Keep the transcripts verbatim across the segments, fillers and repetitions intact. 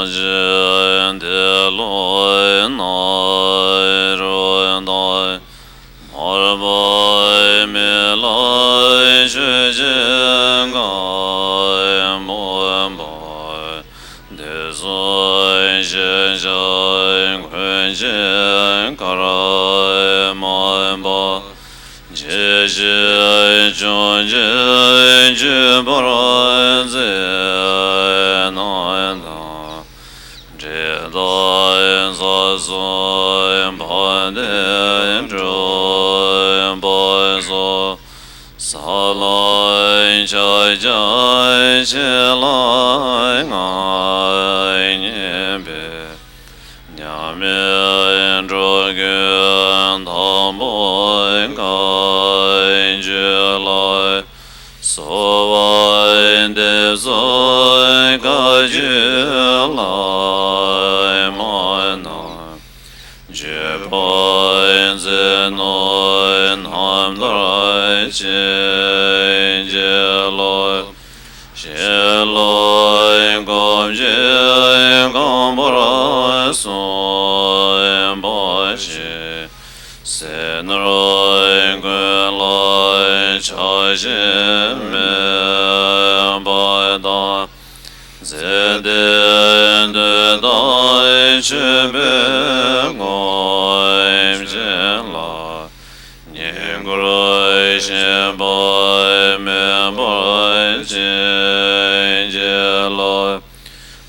ཅན་དེ་ལོ་ན་རོ་དང་། མར་པ་མི་ལ་ཆོས་ཅན་གང་སྨོན་པ། དེ་སོགས་ཤེས་བྱ་ཀུན་གྱི་གར་སྨོན་པ། ཇི་ཞིག་བྱུང་ཅིག་བརྗོད་པར་མཛད་ན་དང་། འདྲེ་དང་ས་སོགས་ཕན་བདེ་སྒྲུབ་པ་སོགས། ས་ལམ་ཕྱག་རྒྱ་ཆེ་ལ་མངའ་བརྙེས་པའི། མཉམ་མེད་འགྲོ་ཀུན་དང་པོ་བཀའ་བརྒྱུད་ལ། གསོལ་བ་འདེབས་སོ་བཀའ་བརྒྱུད་བླ་མ་རྣམས། བརྒྱུད་པར་མཛད་ནོ་རྣམ་ཐར་ཆེན་གྱི་ལུགས། ཞེས་ལུང་སྒོམ་གྱི་གོང་བུར་གསུངས་པ་བཞིན། སེམས་ནོར་ཀུན་ལ་ཆགས་ཞེན་མེད་པ་དང་། ཚེ་འདིར་འདོད་དང་སྤྱོད་པའི་སྒོམ་ཆེན་ལ། ཉིན་གུང་ཤེས་པ་མེད་པར་བྱིན་གྱིས་རློབས།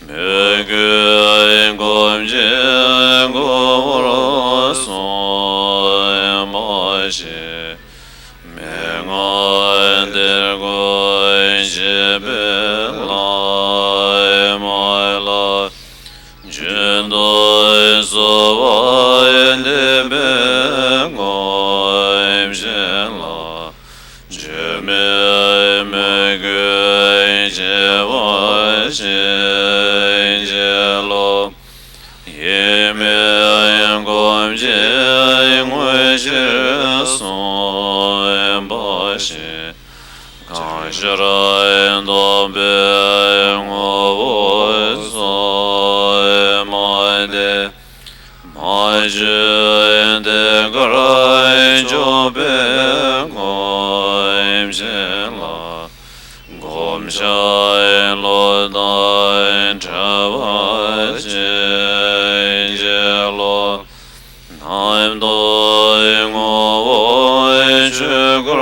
མོས་གུས་སྒོམ་གྱི་གོང་བུར་གསུངས་པ་བཞིན། མན་ངག་གཏེར་ཀུན་འཆད་པའི་བླ་མ་ལ། རྒྱུན་དུ་གསོལ་བ་འདེབས་པའི་སྒོམ་ཆེན་ལ། འགྱུར་མེད་མོས་གུས་བྱེ་བ་བྱིན་གྱིས་རློབས། ཡེངས་མེད་སྒོམ་གྱི་དངོས་གཞིར་གསུངས་པ་བཞིན། གང་ཤར་རྟོགས་པའི་ངོ་བོ་གསལ་མ་དེ། མ་བཅོས་གཏན་གར་འཇོག་པའི་སྒོམ་ཆེན་ལ། བསྒོམ་བྱ་བློ་དང་བྲལ་བ་བྱིན་གྱིས་རློབས། རྣམ་རྟོག་ངོ་བོ་ཆོས་སྐུར་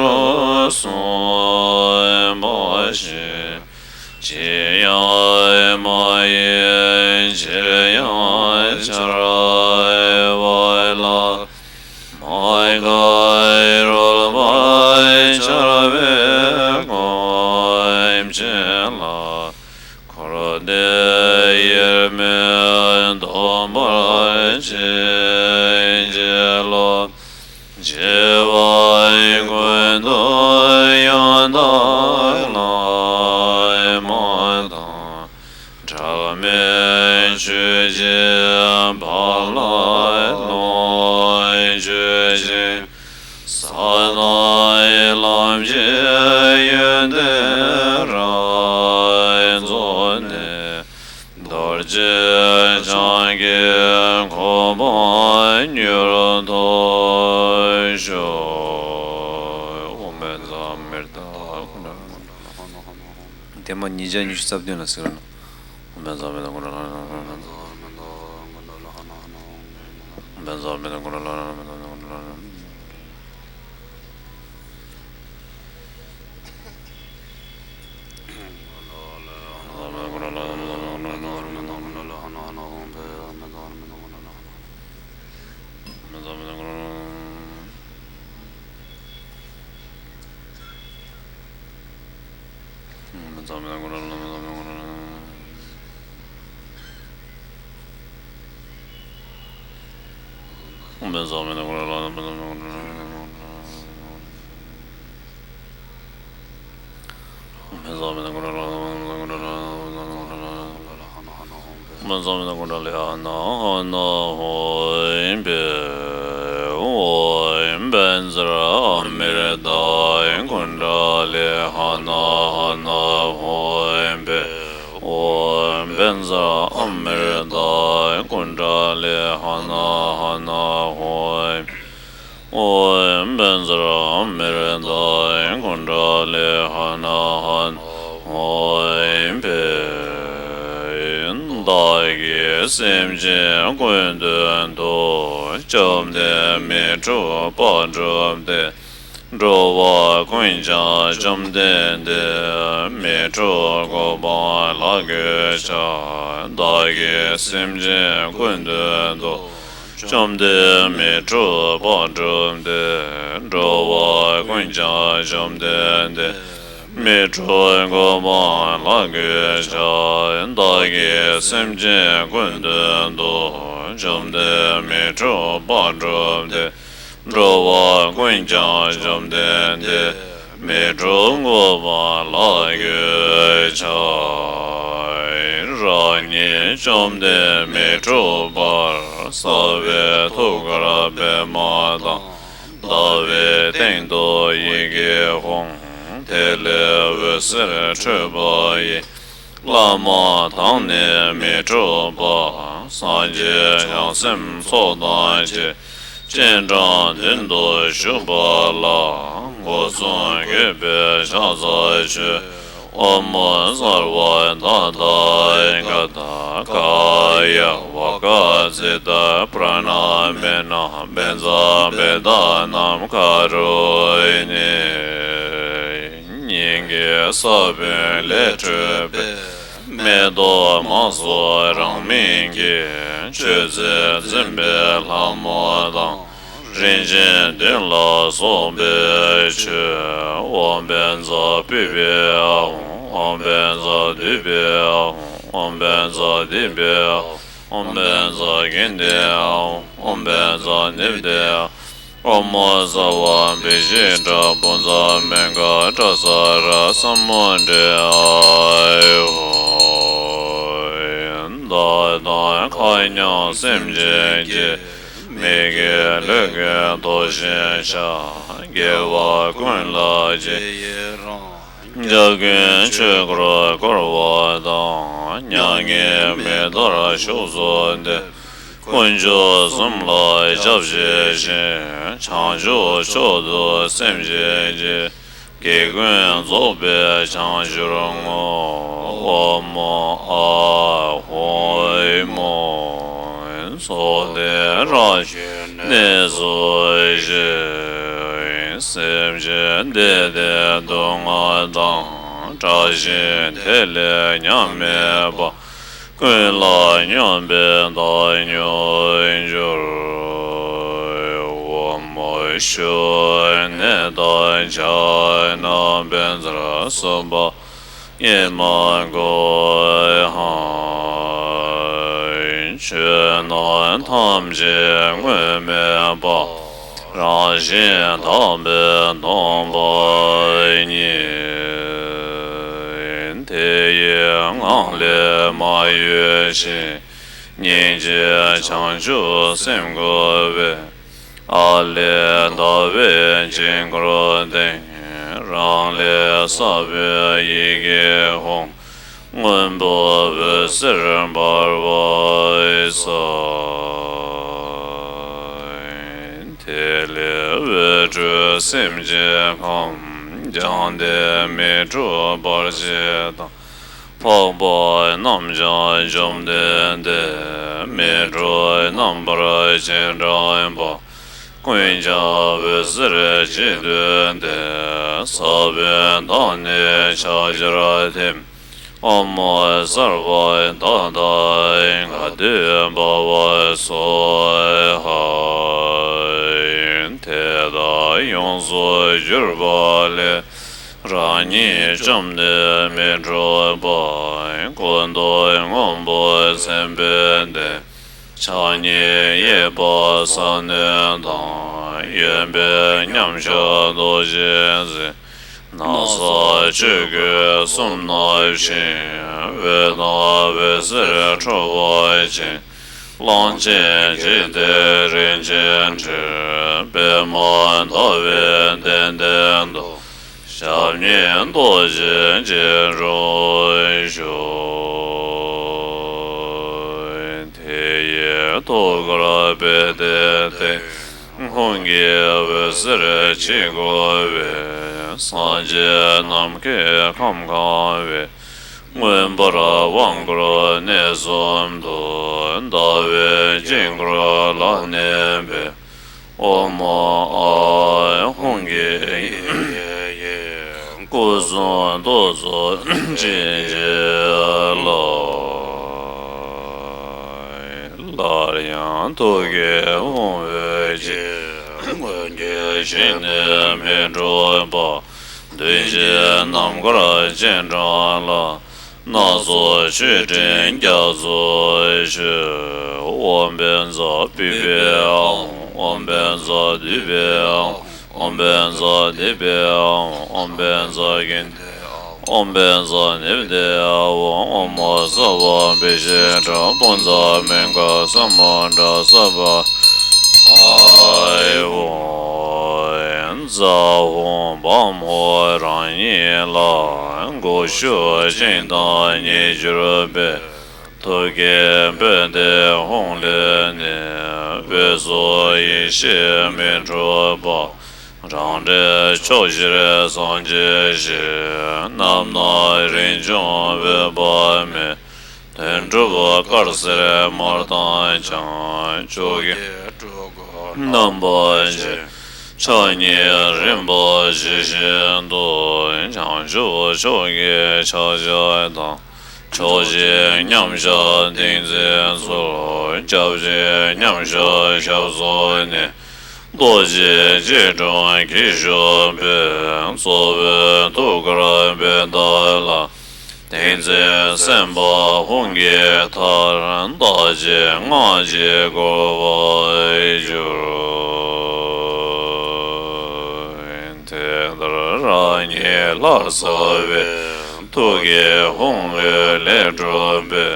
གསུངས་པ་བཞིན། ཅི་ཡང་མ་ཡིན་ཕྱིར་ཡང་འཆར་བ་ལ། མ་འགགས་རོལ་པར་འཆར་བའི་སྒོམ་ཆེན་ལ། འཁོར་འདས་དབྱེར་མེད་སྟོང་པར་བྱིན་གྱིས་རློབས། བྱེ་བ་ཀུན་ཏུ་ཡང་དག་བླ་མ་དང་། འབྲལ་མེད་ཆོས་ཀྱི་དཔལ་ལ་ལོངས་སྤྱོད་ཅིང་། ས་དང་ལམ་གྱི་ཡོན་ཏན་རབ་རྫོགས་ནས། རྡོ་རྗེ་འཆང་གི་གོ་འཕང་མྱུར་ཐོབ་ཤོག། ཨོཾ་བཛྲ་མི་ཏྲ། ཐེངས་མ་ཉིས་བརྒྱ་ཉི་ཤུ་རྩ་བདུན་ལ་གཟིགས་རོགས་གནང་། ཛར་ཨ་མི་རི་ཏ་ཀུན་ཌ་ལི་ཧ་ན་ཧ་ན་ཧོ། ཨོཾ་བཛྲ་ཨ་མི་རི་ཏ་ཀུན་ཌ་ལི་ཧ་ན་ཧ་ན་ཧོ། བདག་གིས་སེམས་ཅན་ཀུན་དོན་དུ། བཅོམ་ལྡན་མི་འཁྲུགས་པ་སྒྲུབ་སྟེ། འགྲོ་བ་ཀུན་ཀྱང་བཅོམ་ལྡན་འདས། མི་འཁྲུགས་གོ་འཕང་ལ་འགོད་བྱ། བདག་གིས་སེམས་ཅན་ཀུན་དོན་དུ། བཅོམ་ལྡན་མི་འཁྲུགས་པ་སྒྲུབ་སྟེ། འགྲོ་བ་ཀུན་ཀྱང་བཅོམ་ལྡན་འདས། མི་འཁྲུགས་གོ་འཕང་ལ་འགོད་བྱ། བདག་གིས་སེམས་ཅན་ཀུན་དོན་དུ། བཅོམ་ལྡན་མི་འཁྲུགས་པ་སྒྲུབ་སྟེ། འགྲོ་བ་ཀུན་ཀྱང་བཅོམ་ལྡན་འདས། མི་འཁྲུགས་གོ་འཕང་ལ་འགོད་བྱ། རང་ཉིད་བཅོམ་ལྡན་མི་འཁྲུགས་པར། གསལ་བའི་ཐུགས་ཀར་པདྨ་དང་། ཟླ་བའི་སྟེང་དུ་ཡི་གེ་ཧཱུྃ། དེ་ལས་འོད་ཟེར་འཕྲོས་པ་ཡིས། བླ་མ་དང་ནི་མི་འཕྲོགས་པ། སངས་རྒྱས་བྱང་སེམས་ཚོགས་དང་བཅས། སྤྱན་དྲངས་མདུན་དུ་བཞུགས་པ་ལ། སྒོ་གསུམ་གུས་པས་ཕྱག་འཚལ་མཆོད། ཨོཾ་སརྦ་ད་དྷཱ་ཀ་ཏ་ཀཱ་ཡ་ཝཱ་ཀ་ཙི་ཏ་པྲ་ཎཱ་མེ་ན་བཛྲ་བེ་ཏ་ནམ་ཀ་རོ་ཧི་ནི། སྙིང་གའི་ས་བོན་ལས་འཕྲོས་པའི། མེ་ཏོག་མ་སོགས་རང་མིང་གིས། མཆོད་རྫས་འཛིན་པའི་ལྷ་མོ་དང་། རིན་ཆེན་བདུན་ལ་སོགས་པས་མཆོད། ཨོཾ་བཛྲ་པུཥྤེ་ཧཱུྃ། ཨོཾ་བཛྲ་དཱུརྦེ་ཧཱུྃ། ཨོཾ་བཛྲ་དཱིཿྦེ་ཧཱུྃ། ཨོཾ་བཛྲ་གིནྡྷེ་ཧཱུྃ། ཨོཾ་བཛྲ་ནིབྡྷེ་ཧཱུྃ། ཨོཾ་སརྦ་བི་ཛི་ཏྲ་བྷུ་ཛ་མེ་གྷ་ཏྲ་ཙ་ར་ས་མུ་དྲེ་ཧཱུྃ། བདག་དང་མཁའ་མཉམ་སེམས་ཅན་གྱི། མི་དགེ་ལུས་ཀུན་དོར་ཞིང་བྱ། དགེ་བ་ཀུན་ལ་རྗེས་ཡི་རང་། འཇའ་གུར་ཆོས་འཁོར་བསྐོར་བ་དང་། མྱ་ངན་མེ་ལྟར་བཞུགས་སུ་འདོད། དཀོན་མཆོག་གསུམ་ལ་སྐྱབས་མཆི་ཞིང་། བྱང་ཆུབ་མཆོག་ཏུ་སེམས་བསྐྱེད་ཅིང་། དགེ་ཀུན་རྫོགས་པའི་བྱང་ཆུབ་བསྔོ། ཨོཾ་ཨཱཿཧཱུྃ་ཧཱུྃ། ཚོགས་ལྡན་རབ་ཀྱི་གནས་སུ་གཤེགས། སེམས་ཅན་བདེ་སྟེ་སྡུག་བསྔལ་དང་། བྲལ་ཞིང་དེ་ལས་ཉམས་མེད་པ། ཀུན་ལ་སྙོམས་པའི་བདག་ཉིད་གྱུར། ཨོཾ་ཨོ་ཤུ་ནེ་ཏ་ཛྙཱ་ན་བཛྲ་སུ་པ་ཉི་མ་གུ་ཧཱུྃ། ཆོས་རྣམས་ཐམས་ཅད་དངོས་མེད་པ། རང་བཞིན་དག་པའི་སྟོང་པ་ཉིད། དེ་ཡི་ངང་ལས་མ་གཡོས་ཤིང་། སྙིང་རྗེ་བྱང་ཆུབ་སེམས་བསྒོམས་པས། ཨ་ལས་ཟླ་བའི་དཀྱིལ་འཁོར་སྟེང་། རང་ལས་གསལ་བའི་ཡི་གེ་ཧཱུྃ། སྔོན་པོ་འོད་ཟེར་འབར་བ་བསམ། དེ་ལས་འོད་འཕྲོས་སེམས་ཅན་ཁམས། བྱང་ལྡན་མི་འཁྲུགས་བར་ཆད་དང་། འཕགས་པ་རྣམས་ཀྱང་བཅོམ་ལྡན་འདས། མི་འཁྲུགས་རྣམ་པར་སྤྱན་དྲངས་པ། ཀུན་ཀྱང་འོད་ཟེར་གྱིས་བསྟོད་དེ། ས་བོན་དང་ནི་ཕྱག་རྒྱར་ཐིམ། ཨོཾ་སརྦ་ད་དྷཱ་ཀ་ཏེ་བྷ་བ་སྭཱ་ཧཱ། དེ་དག་ཡོངས་སུ་གྱུར་པ་ལས། རང་ཉིད་བཅོམ་ལྡན་མི་འཁྲུགས་པ། ཀུན་ཏུ་སྔོན་པོ་མཚན་དཔེ་ལྡན། ཕྱག་གཉིས་གཡས་པ་ས་གནོན་དང་། གཡོན་པས་མཉམ་བཞག་རྡོ་རྗེ་འཛིན། ན་བཟའ་ཆོས་གོས་གསུམ་མནབས་ཤིང་། འོད་དང་འོད་ཟེར་འཕྲོ་བ་ཅན། གླང་ཆེན་འཇིག་རྟེན་རིན་ཆེན་ཁྲི། པདྨ་ཟླ་བའི་གདན་སྟེང་དུ། ཞབས་གཉིས་རྡོ་རྗེ་སྤྱན་དྲངས་བཞུགས། པའི་དེ་སྟེང་། ཧཱུྃ་གི་འོད་ཟེར་ཕྱི་བསྐོར་བས། སངས་རྒྱས་ནམ་མཁའི་ཁམས་གང་བའི། མངོན་པར་དབང་བསྐུར་གནས་གསུམ་དུ། ཟླ་བའི་དཀྱིལ་འཁོར་ལ་གནས་པའི། ཨོཾ་ཨཱཿཧཱུྃ་གིས། སྐུ་གསུང་ཐུགས་སུ་བྱིན་གྱིས་བརླབ། སླར་ཡང་ཐུགས་ཀའི་ཧཱུྃ་འོད་ཀྱིས། མངོན་གྱུར་ཞིང་ནི་མི་འཁྲུགས་པ། མདུན་བསྐྱེད་ནམ་མཁར་སྤྱན་དྲངས་ལ། སྣ་ཚོགས་མཆོད་སྤྲིན་རྒྱ་མཚོ་མཆོད། ཨོཾ་བཛྲ་པུཥྤེ་ཧཱུྃ། ཨོཾ་བཛྲ་དཱུརྦེ་ཧཱུྃ། ཨོཾ་བཛྲ་དཱི་པེ་ཧཱུྃ། ཨོཾ་བཛྲ་གནྡྷེ་ཧཱུྃ། ཨོཾ་བཛྲ་ནཻ་ཝི་ཌེ་ཧཱུྃ། ཨོཾ་སརྦ་བི་ཤིཥྛ་པུཾ་ཛ་མི་གྷ་ས་མུ་ཌ་སརྦ་ཧཱུྃ། ཛཿཧཱུྃ་བཾ་ཧོ་རང་ཉིད་ལ། སྒོ་ཕྱུགས་ཅན་དང་ཉིས་འགྱུར་བའི། ཐུགས་ཀའི་དཔལ་ལྡན་ཧཱུྃ་ལས་ནི། འོད་ཟེར་ཡེ་ཤེས་མི་འཁྲུགས་པ། རང་འབྲས་ཕྱོགས་བཞིར་སངས་རྒྱས་ཞིང་། རྣམ་སྣང་རིན་འབྱུང་འོད་དཔག་མེད། དོན་གྲུབ་དཀར་སེར་དམར་དང་ལྗང་། ཕྱོགས་ཀྱི་སྤྲུལ་སྐུ་རྣམ་པ་བཞི། ཕྱག་གཉིས་རིམ་པ་ཇི་བཞིན་དུ། བྱང་ཆུབ་མཆོག་གི་ཕྱག་རྒྱ་དང་། ཕྱོགས་བཞིའི་མཉམ་གཞག་ཏིང་འཛིན་ཚུལ། སྐྱབས་བཅོལ་མཉམ་གཞག་ཞབས་སོར་གནས། རྡོ་རྗེ་སྐྱིལ་ཀྲུང་གིས་བཞུགས་པའི། གཙོ་བོའི་ཐུགས་ཀར་པད་ཟླ་ལ། ཏིང་འཛིན་སེམས་དཔའ་ཧཱུྃ་གི་མཐར། བདག་གིས་སྔགས་ཀྱི་བསྐུལ་བ་བསྒྱུར། དེ་ལྟར་རང་ཉིད་ལ་གསལ་བའི། ཐུགས་ཀའི་ཧཱུྃ་འོད་ལས་གྲུབ་པའི།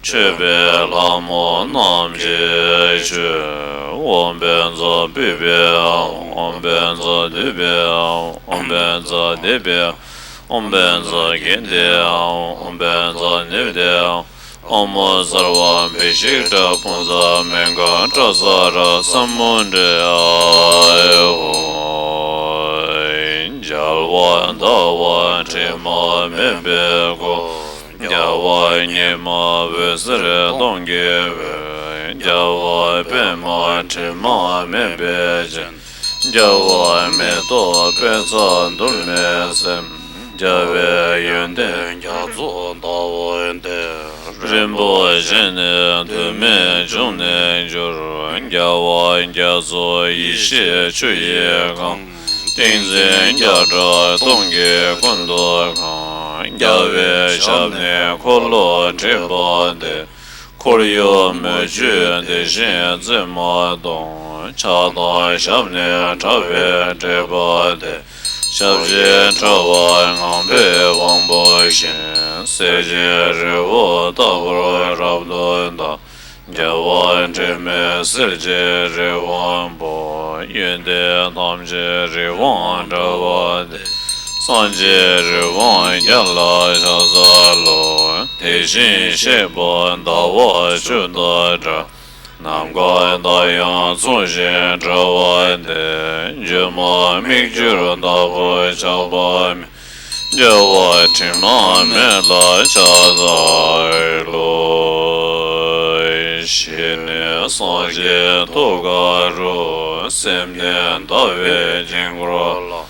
མཆོད་པའི་ལྷ་མོ་རྣམས་ཀྱིས་མཆོད། ཨོཾ་བཛྲ་པུཥྤེ་ཧཱུྃ། ཨོཾ་བཛྲ་དཱུརྦེ་ཧཱུྃ། ཨོཾ་བཛྲ་དཱི་པེ་ཧཱུྃ། ཨོཾ་བཛྲ་གནྡྷེ་ཧཱུྃ། ཨོཾ་བཛྲ་ནཻ་ཝི་ཌེ་ཧཱུྃ། ཨོཾ་སརྦ་བི་ཤིཥྛ་པུཾ་ཛ་མི་གྷ་ཥ་ས་ར་ས་མུ་ཌེ་ཧཱུྃ། རྒྱལ་བ་ཟླ་བ་དྲི་མ་མེད་པའི་སྐུ། རྒྱལ་བ་ཉི་མ་འོད་ཟེར་སྟོང་གི་འོད། རྒྱལ་བ་པདྨ་དྲི་མ་མེད་པའི་སྤྱན། རྒྱལ་བ་མེ་ཏོག་པད་ཚལ་གདོད་མའི་སེམས། རྒྱལ་བའི་ཡོན་ཏན་རྒྱ་མཚོ་ཟླ་བ་སྟེང་། རིན་པོ་ཆེ་ནི་དུ་མའི་འབྱུང་གནས་འགྱུར། རྒྱལ་བ་རྒྱ་མཚོ་ཡེ་ཤེས་ཆུ་ཡིས་གང་། ཏིང་འཛིན་བརྒྱ་ཕྲག་སྟོང་གིས་ཀུན་ཏུ་གང་། རྒྱལ་བའི་ཞབས་ནི་འཁོར་ལོ་བྲིས་པ་སྟེ། འཁོར་ཡུག་མུ་ཁྱུད་དེ་བཞིན་རྩིབས་མ་སྟོང་། ཕྱག་དང་ཞབས་ནི་ཕྲ་བའི་བྲེག་པ་སྟེ། ཞབས་ཀྱི་ཕྲ་བ་ངང་པའི་དབང་པོ་བཞིན། གསེར་གྱི་རི་བོ་ལྟ་བུར་རབ་ཏུ་བརྡལ། རྒྱལ་བ་དྲི་མེད་གསེར་གྱི་རི་དབང་པོ། ཡོན་ཏན་ཐམས་ཅད་རི་དབང་འདྲ་བ་སྟེ། སངས་རྒྱས་རི་དབང་རྒྱན་ལ་ཕྱག་འཚལ་ལོ། དེ་བཞིན་གཤེགས་པ་ཟླ་བ་ཆུ་དང་འདྲ། ནམ་མཁའ་ཟླ་དབྱངས་མཚུངས་ཤིང་འདྲ་བ་སྟེ། སྒྱུ་མ་མིག་འགྱུར་ལྟ་བུར་ཆགས་པ་མེད། རྒྱལ་བ་དྲི་མ་མེད་ལ་ཕྱག་འཚལ་ལོ། ཞེས་ནས་སངས་རྒྱས་ཐུགས་ཀ་རུ། སེམས་ལྡན་ཟླ་བའི་དཀྱིལ་འཁོར་ལ།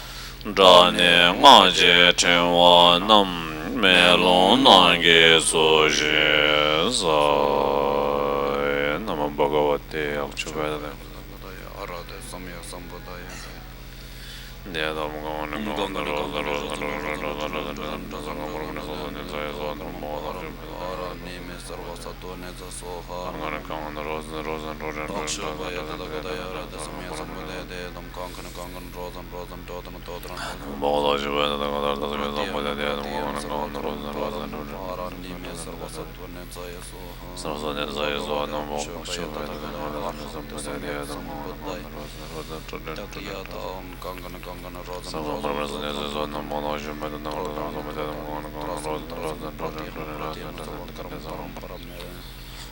སྒྲ་ནི་སྔགས་ཀྱི་ཕྲེང་བ་བསྣམས། མེ་ལོང་ནང་གི་ཚུལ་བཞིན་བསགས། ན་མོ་བྷ་ག་བ་ཏེ། ཨ་ཅོ་བྷ་ཡ་ཏ།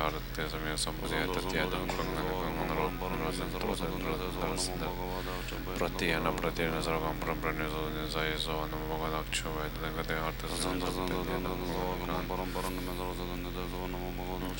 ཨ་རུ་ཏེ་སམ་ཡ་སམ་བུ་ཏི་ཡ་ཏ་ཏི་ཡ་དམ་གང་ག་ན་གང་ག་ན་རོ་རོ་ཟན་ཏོ་ཟན་ཏོ་ཟན་ཏོ་ཟན་ཏོ། པྲ་ཏི་ཡ་ན་པྲ་ཏི་ཡ་ན་སརྦ་གང་པྲ་པྲ་ནི་སོ་ནི་ཛ་ཡེ་སྭཱ་ཧཱ། ན་མོ་བྷ་ག་ཝ་ཏ་ཨཀྵེ་ཝ་ཡ་ཏ་ལིང་ག་ཏེ་ཧ་ར་ཏེ་སམ་ཡ་སམ་བུ་ཏི་ཡ་ཏ་གང་ག་ན་གང་ག་ན་རོ།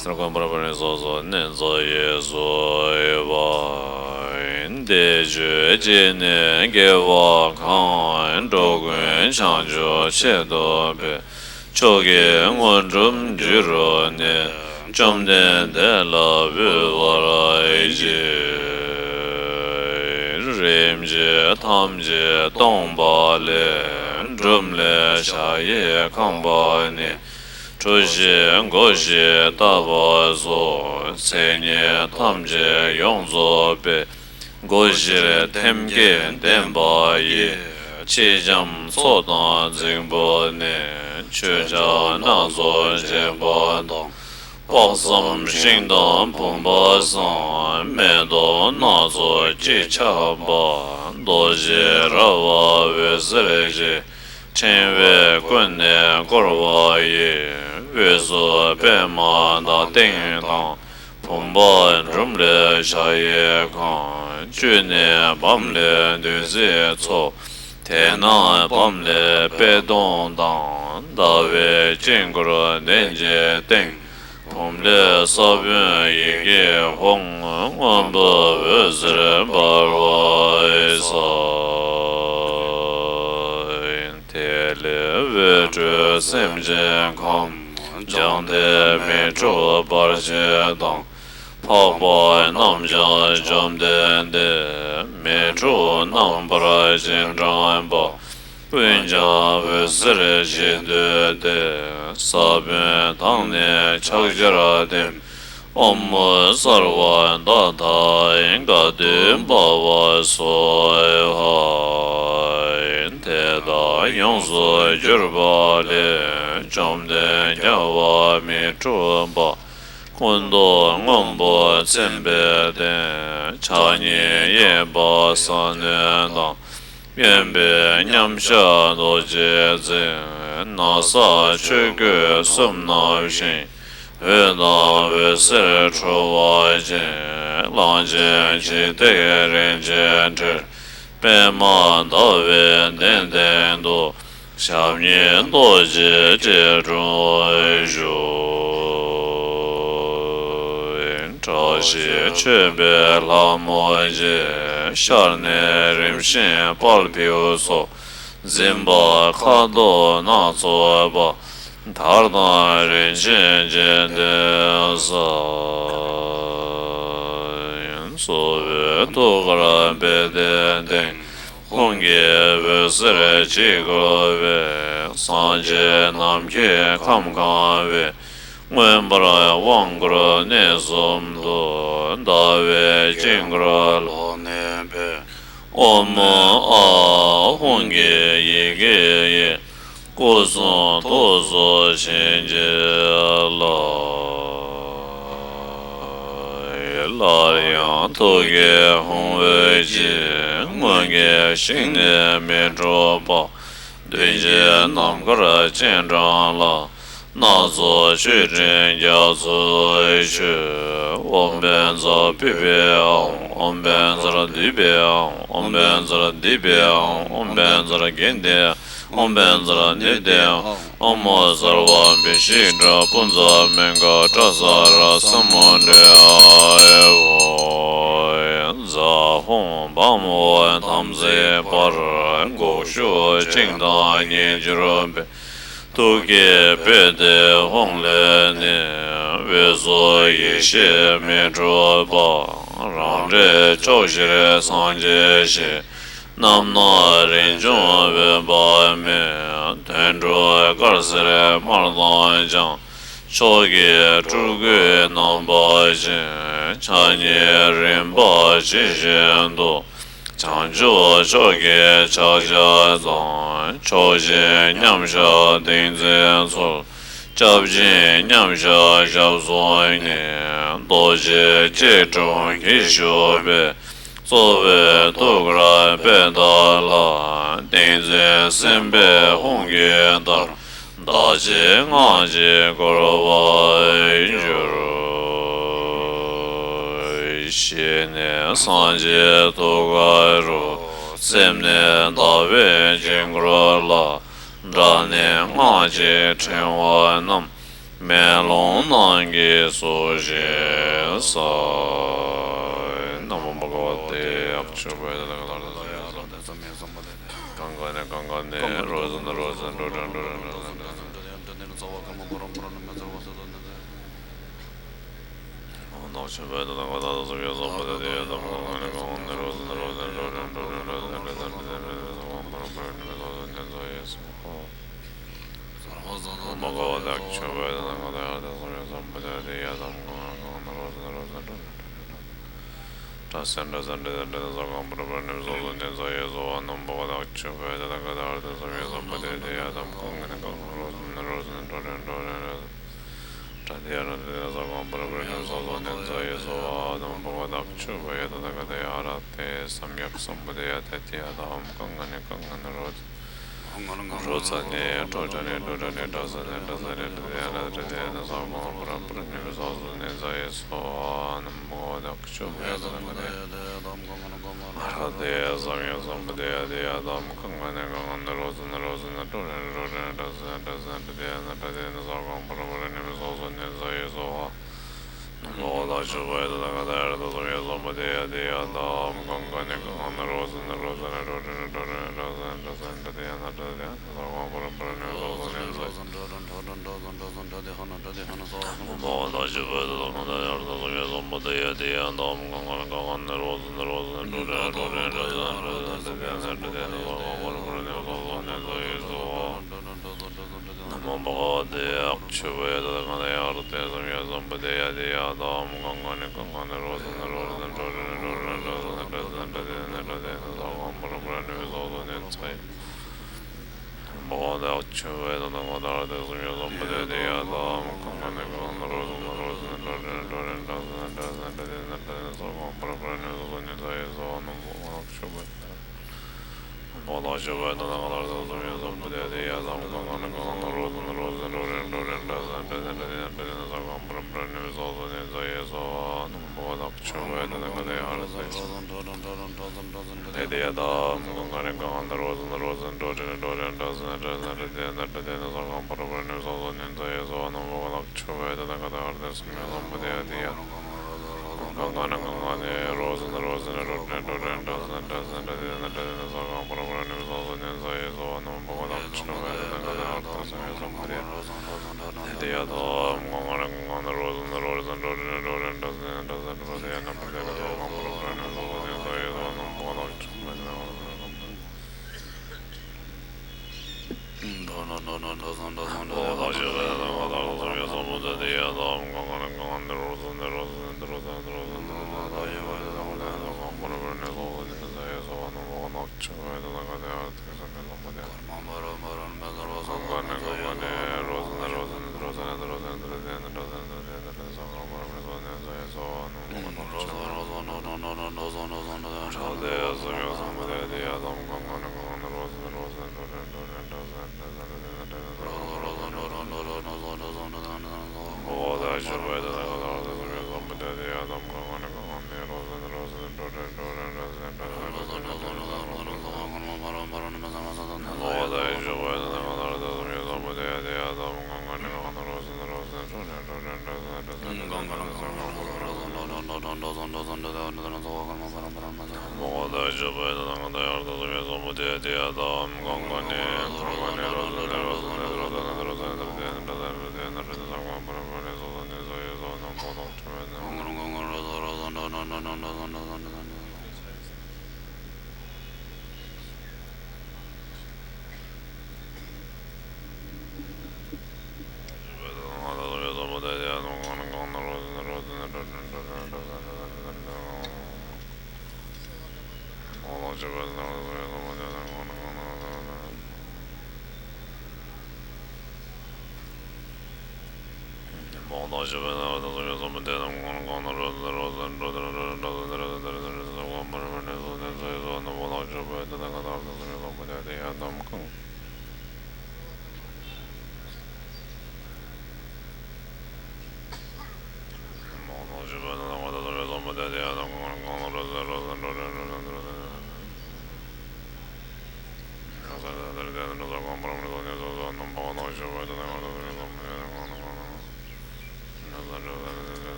སེར་སྐྱ་པར་པར་སོ་སོ་ནི་རྩ་ཡི་སོ་ཡི་བ། འདི་ཆོས་ཀྱི་ནི་དགེ་བ་གང་། འགྲོ་ཀུན་བྱང་ཆུབ་ཆེད་དུ་འབད། མཆོག་གི་དངོས་གྲུབ་འགྱུར་རོ་ནི། བཅོམ་ལྡན་འདས་ལ་འབུལ་བར་བགྱི། རིམ་གྱིས་ཐམས་ཅད་སྟོང་པ་ལས། གྲུབ་ལས་ཞལ་གྱིས་བཀང་བ་ནི། འཁྲུལ་ཞིང་རྒོལ་ཞིང་ལྟ་བ་སོགས། མཚན་ཉིད་ཐམས་ཅད་ཡོངས་རྫོགས་པའི། སྒོ་བཞིར་ཐེམ་སྐས་ལྡན་པ་ཡི། མཆེད་ལྕམ་མཚོ་དང་རྫིང་བུ་ནི། མཆོད་བྱ་སྣ་ཚོགས་བྱེད་པ་དང་། དཔག་བསམ་ཤིང་དང་བུམ་པ་བཟང་། མེ་ཏོག་སྣ་ཚོགས་ཀྱིས་ཁྱབ་པ། རྡོ་རྗེ་ར་བ་འོད་ཟེར་བཞད། ཕྲེང་བས་ཀུན་ནས་བསྐོར་བ་ཡི། དབུས་སུ་པདྨ་འདབ་སྟེང་དང་། བུམ་པ་འབྲུམ་ལས་ཞལ་གྱིས་བཀང་། བཅུད་ནི་བམ་ལས་བདུད་རྩིའི་མཚོ། དེ་ནས་བམ་ལས་པད་སྡོང་དང་། ཟླ་བའི་དཀྱིལ་འཁོར་གདན་གྱི་སྟེང་། བུམ་ལས་ས་བོན་ཡི་གེ་ཧཱུྃ། སྔོན་པོ་འོད་ཟེར་འབར་བ་ཡི། དེ་ལས་འོད་འཕྲོས་སེམས་ཅན་ཁམས། ཀྱང་དེ་མི་འཁྲུགས་པར་བྱེད་དང་། འཕགས་པ་རྣམས་ཀྱང་བཅོམ་ལྡན་འདས་མི་འཁྲུགས་རྣམ་པར་བྱེད་འགྲངས་པ། ཀུན་ཀྱང་འོད་གསལ་ཞིག་བསྡུས་ཏེ། ས་བོན་དང་ནི་ཕྱག་རྒྱར་ལྡེམ། ཨོཾ་སརྦ་ད་ཏ་ག་ཏུ་བྷ་བ་སྭཱ་ཧཱ། དེ་དག་ཡོངས་སུ་གྱུར་པ་ལས། བཅོམ་ལྡན་རྒྱལ་བ་མི་འཁྲུགས་པ། ཀུན་ཏུ་སྔོན་པོ་མཚན་དཔེས་བསྟན། ཕྱག་གཉིས་གཡས་པ་ས་གནོན་དང་། གཡོན་པས་མཉམ་གཞག་རྡོ་རྗེ་འཛིན། ན་བཟའ་ཆོས་གོས་གསུམ་མནབས་ཤིང་། འོད་དང་འོད་ཟེར་འཕྲོ་བ་ཅན། གླང་ཆེན་འཇིགས་སྐྲག་རིན་ཆེན་ཁྲིར། པདྨ་ཟླ་བའི་གདན་སྟེང་དུ། ཞབས་གཉིས་རྡོ་རྗེ་སྐྱིལ་ཀྲུང་བཞུགས། བཀྲ་ཤིས་མཆོད་པའི་ལྷ་མོ་ཆེ། ཤར་ནས་རིམ་བཞིན་དཔལ་བེའུ་སོགས། འཛིན་པ་ཁ་དོག་སྣ་ཚོགས་པ། དར་དང་རིན་ཆེན་འགྱེད་ལྡན་བཟང་། སོར་མོས་ཐུགས་ཀར་པད་ཟླའི་སྟེང་། ཧཱུྃ་གི་འོད་ཟེར་གྱིས་བསྐོར་བའི། སངས་རྒྱས་རྣམས་ཀྱི་ཁམས་གང་བའི། མངོན་པར་དབང་བསྐུར་གནས་གསུམ་དུ། ཟླ་བའི་དཀྱིལ་འཁོར་ལྷོ་ནས་འཕེལ། ཨོཾ་ཨཱཿ་ཧཱུྃ་གི་ཡི་གེ་ཡིས། སྐུ་གསུང་ཐུགས་སུ་བྱིན་གྱིས་བརླབ། སླར་ཡང་ཐུགས་ཀྱི་ཧཱུྃ་འོད་ཀྱིས། སྔོན་གྱི་ཞིང་ནི་མི་འཁྲུགས་པ། མདུན་བསྐྱེད་ནམ་མཁར་སྤྱན་དྲངས་ལ། སྣ་ཚོགས་མཆོད་སྤྲིན་རྒྱ་མཚོས་མཆོད། ཨོཾ་བཛྲ་པུཥྤེ་ཧཱུྃ། ཨོཾ་བཛྲ་དཱུརྦེ་ཧཱུྃ། ཨོཾ་བཛྲ་དཱིཿྤེ་ཧཱུྃ། ཨོཾ་བཛྲ་གྷནྡྷེ་ཧཱུྃ། ཨོཾ་བཛྲ་ནཱདྷེ་ཧཱུྃ། ཨོཾ་སརྦ་བི་ཤིཥྛ་པུཾ་ཛ་མི་ག་ཏྲ་ས་ར་ས་མུ་དྲེ་ཧཱུྃ། ཛཿཧཱུྃ་བཾ་ཧཱུྃ་དམ་ཚིག་འབར། འགུགས་ཤུགས་བཅིངས་དང་ཉིས་འགྱུར་བའི། ཐུགས་ཀྱི་དཔལ་དེ་ཧཱུྃ་ལས་ནི། འོད་ཟེར་ཡེ་ཤེས་མི་འཁྲུགས་པ། རང་འདྲའི་ཕྱོགས་བཞིར་སངས་རྒྱས་ཞིང་། རྣམ་སྣང་རིན་འབྱུང་འོད་དཔག་མེད། དོན་གྲུབ་དཀར་སེར་དམར་དང་ལྗང་། ཕྱོགས་ཀྱི་སྤྲུལ་སྐུའི་རྣམ་པ་ཅན། ཕྱག་གཉིས་རིམ་པ་ཇི་བཞིན་དུ། བྱང་ཆུབ་མཆོག་གི་ཕྱག་རྒྱ་དང་། ཕྱོགས་བཞིར་མཉམ་གཞག་ཏིང་འཛིན་འཚོལ། སྐྱབས་སྦྱིན་མཉམ་གཞག་ཞབས་སོར་ཉིད། རྡོ་རྗེ་སྐྱིལ་ཀྲུང་གིས་བཞུགས་པའི། གཙོ་བོའི་ཐུགས་ཀར་པད་ཟླ་ལ། ཏིང་འཛིན་སེམས་དཔའི་ཧཱུྃ་གི་དར། བདག་བསྐྱེད་སྔགས་ཀྱིས་བསྐོར་བར་གྱུར། ཞལ་ནས་སངས་རྒྱས་ཐུགས་ཀ་རུ། སེམས་ནས་ཟླ་བའི་དཀྱིལ་འཁོར་ལ། སྒྲ་ནི་སྔགས་ཀྱི་ཕྲེང་བ་བསྣམས། མེ་ལོང་ནང་གི་སོ་ཞེས་གསལ། ན་མོ་བྷ་ག་ཝ་ཏེ། ཨ་ཁུ་ཆོས་འཕེལ་དང་། གང་ག་ནས་གང་ག་ནས། རོ་ཟན་རོ་ཟན། འགྲོ་དྲན་འགྲོ་དྲན་འགྲོ་དྲན། ནག་ཆུ་བོད་དུ་དང་ག་ད་དུ་སོ་བའི་སོ་པ་དེ་དེ་ཡ་དམ་གང་ནས་གང་ནས། རོ་ཟན་རོ་ཟན། འགྲོ་དྲན་འགྲོ་དྲན། འགྲོ་དྲན་འགྲོ་དྲན། འགྲོ་དྲན་འགྲོ་དྲན། འགྲོ་དྲན་འགྲོ་དྲན། འགྲོ་དྲན་འགྲོ་དྲན། ཨོཾ་བྷ་ག་ཝ་ཏེ། ཨ་ཁུ་ཆོས་འཕེལ་དང་ག་ད་ཡ་དེ་སོ་བའི་སོ་པ་དེ་དེ་ཡ་དམ་གང་ནས་གང་ནས། རོ་ཟན་རོ་ཟན། འགྲོ་དྲན་འགྲོ་དྲན། སྒྲ་སེན་སྒྲ་སེན་སྒྲ་སེན་སྒྲ་སེན། ས་གང་པུ་ར་པུ་ར་ནི་སོ་སོ་ནི་ས་ཡ་སོ་བ། ན་མོ་བྷ་ག་ཝ་ཏེ། ཨ་ཁུ་ཆོས་འཕེལ་དང་ག་ད་ཡ་དེ་སོ་བའི་སོ་པ་དེ་དེ་ཡ་དམ་གང་ནས་གང་ནས། རོ་ཟན་རོ་ཟན། འགྲོ་དྲན་འགྲོ་དྲན། འགྲོ་དྲན། ཏྲ་ཏི་ཡ་ར་ཏི་ཡ། ས་གང་པུ་ར་པུ་ར་ནི་སོ་སོ་ནི་ས་ཡ་སོ་བ། ཨ་ད་མོ་བྷ་ག་ཝ་ཏེ། ཨ་ཁུ་ཆོས་འཕེལ་དང་ག་ད་ཡ་དེ་སོ་བའི་སོ་པ་དེ་དེ་ཡ་དམ་གང་ནས་གང་ནས། རོ་ཟན་རོ་ཟན། འགྲོ་དྲན་འགྲོ་དྲན། སྒྲ་སེན་སྒྲ་སེན། སྒྲ་སེན་སྒྲ་སེན། ཏྲ་ཏི་ཡ་ར་ཏི་ཡ། ས་གང་པུ་ར་པུ་ར་ནི་སོ་སོ་ནི་ས་ཡ་སོ་བ། ཨ་ད་མོ་བྷ་ག་ཝ་ཏེ། ཨ་ཁུ་ཆོས་འཕེལ་དང་ག་ད་ཡ་དེ་སོ་བའི་སོ་པ་དེ་དེ་ཡ་དམ་གང་ནས་གང་ནས། རོ་ཟན་རོ་ཟན། འགྲོ་དྲན་འགྲོ་དྲན། སྒྲ་སེན་སྒྲ་སེན། ཏྲ་ཏི་ཡ་ར་ཏི་ཡ། ས་གང་པུ་ར་པུ་ར་ནི་སོ་སོ་ནི་ས་ཡ་སོ་བ། ན་མོ་བྷ་ག་ཝ་ཏེ། Namo bhagavate akshabhaya tadagate arahate sammāsambuddhāya. Tiyātaṃ kaṅkhaṇe kaṅkhaṇe rojane rojane dhoṭhāne dhoṭhāne dhoṭhāne dhoṭhāne saṅghaṃ paraṃ paraṃ nivesāmi sotthāne sayi. Namo bhagavate akshabhaya tadagate arahate sammāsambuddhāya. Tiyātaṃ kaṅkhaṇe kaṅkhaṇe rojane rojane dhoṭhāne dhoṭhāne dhoṭhāne dhoṭhāne saṅghaṃ paraṃ paraṃ nivesāmi sotthāne sayi.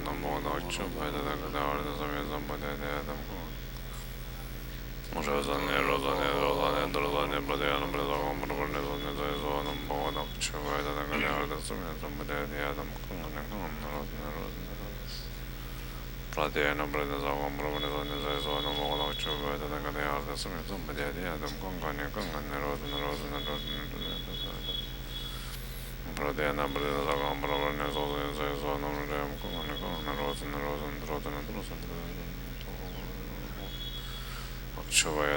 Namo bhagavate akshabhaya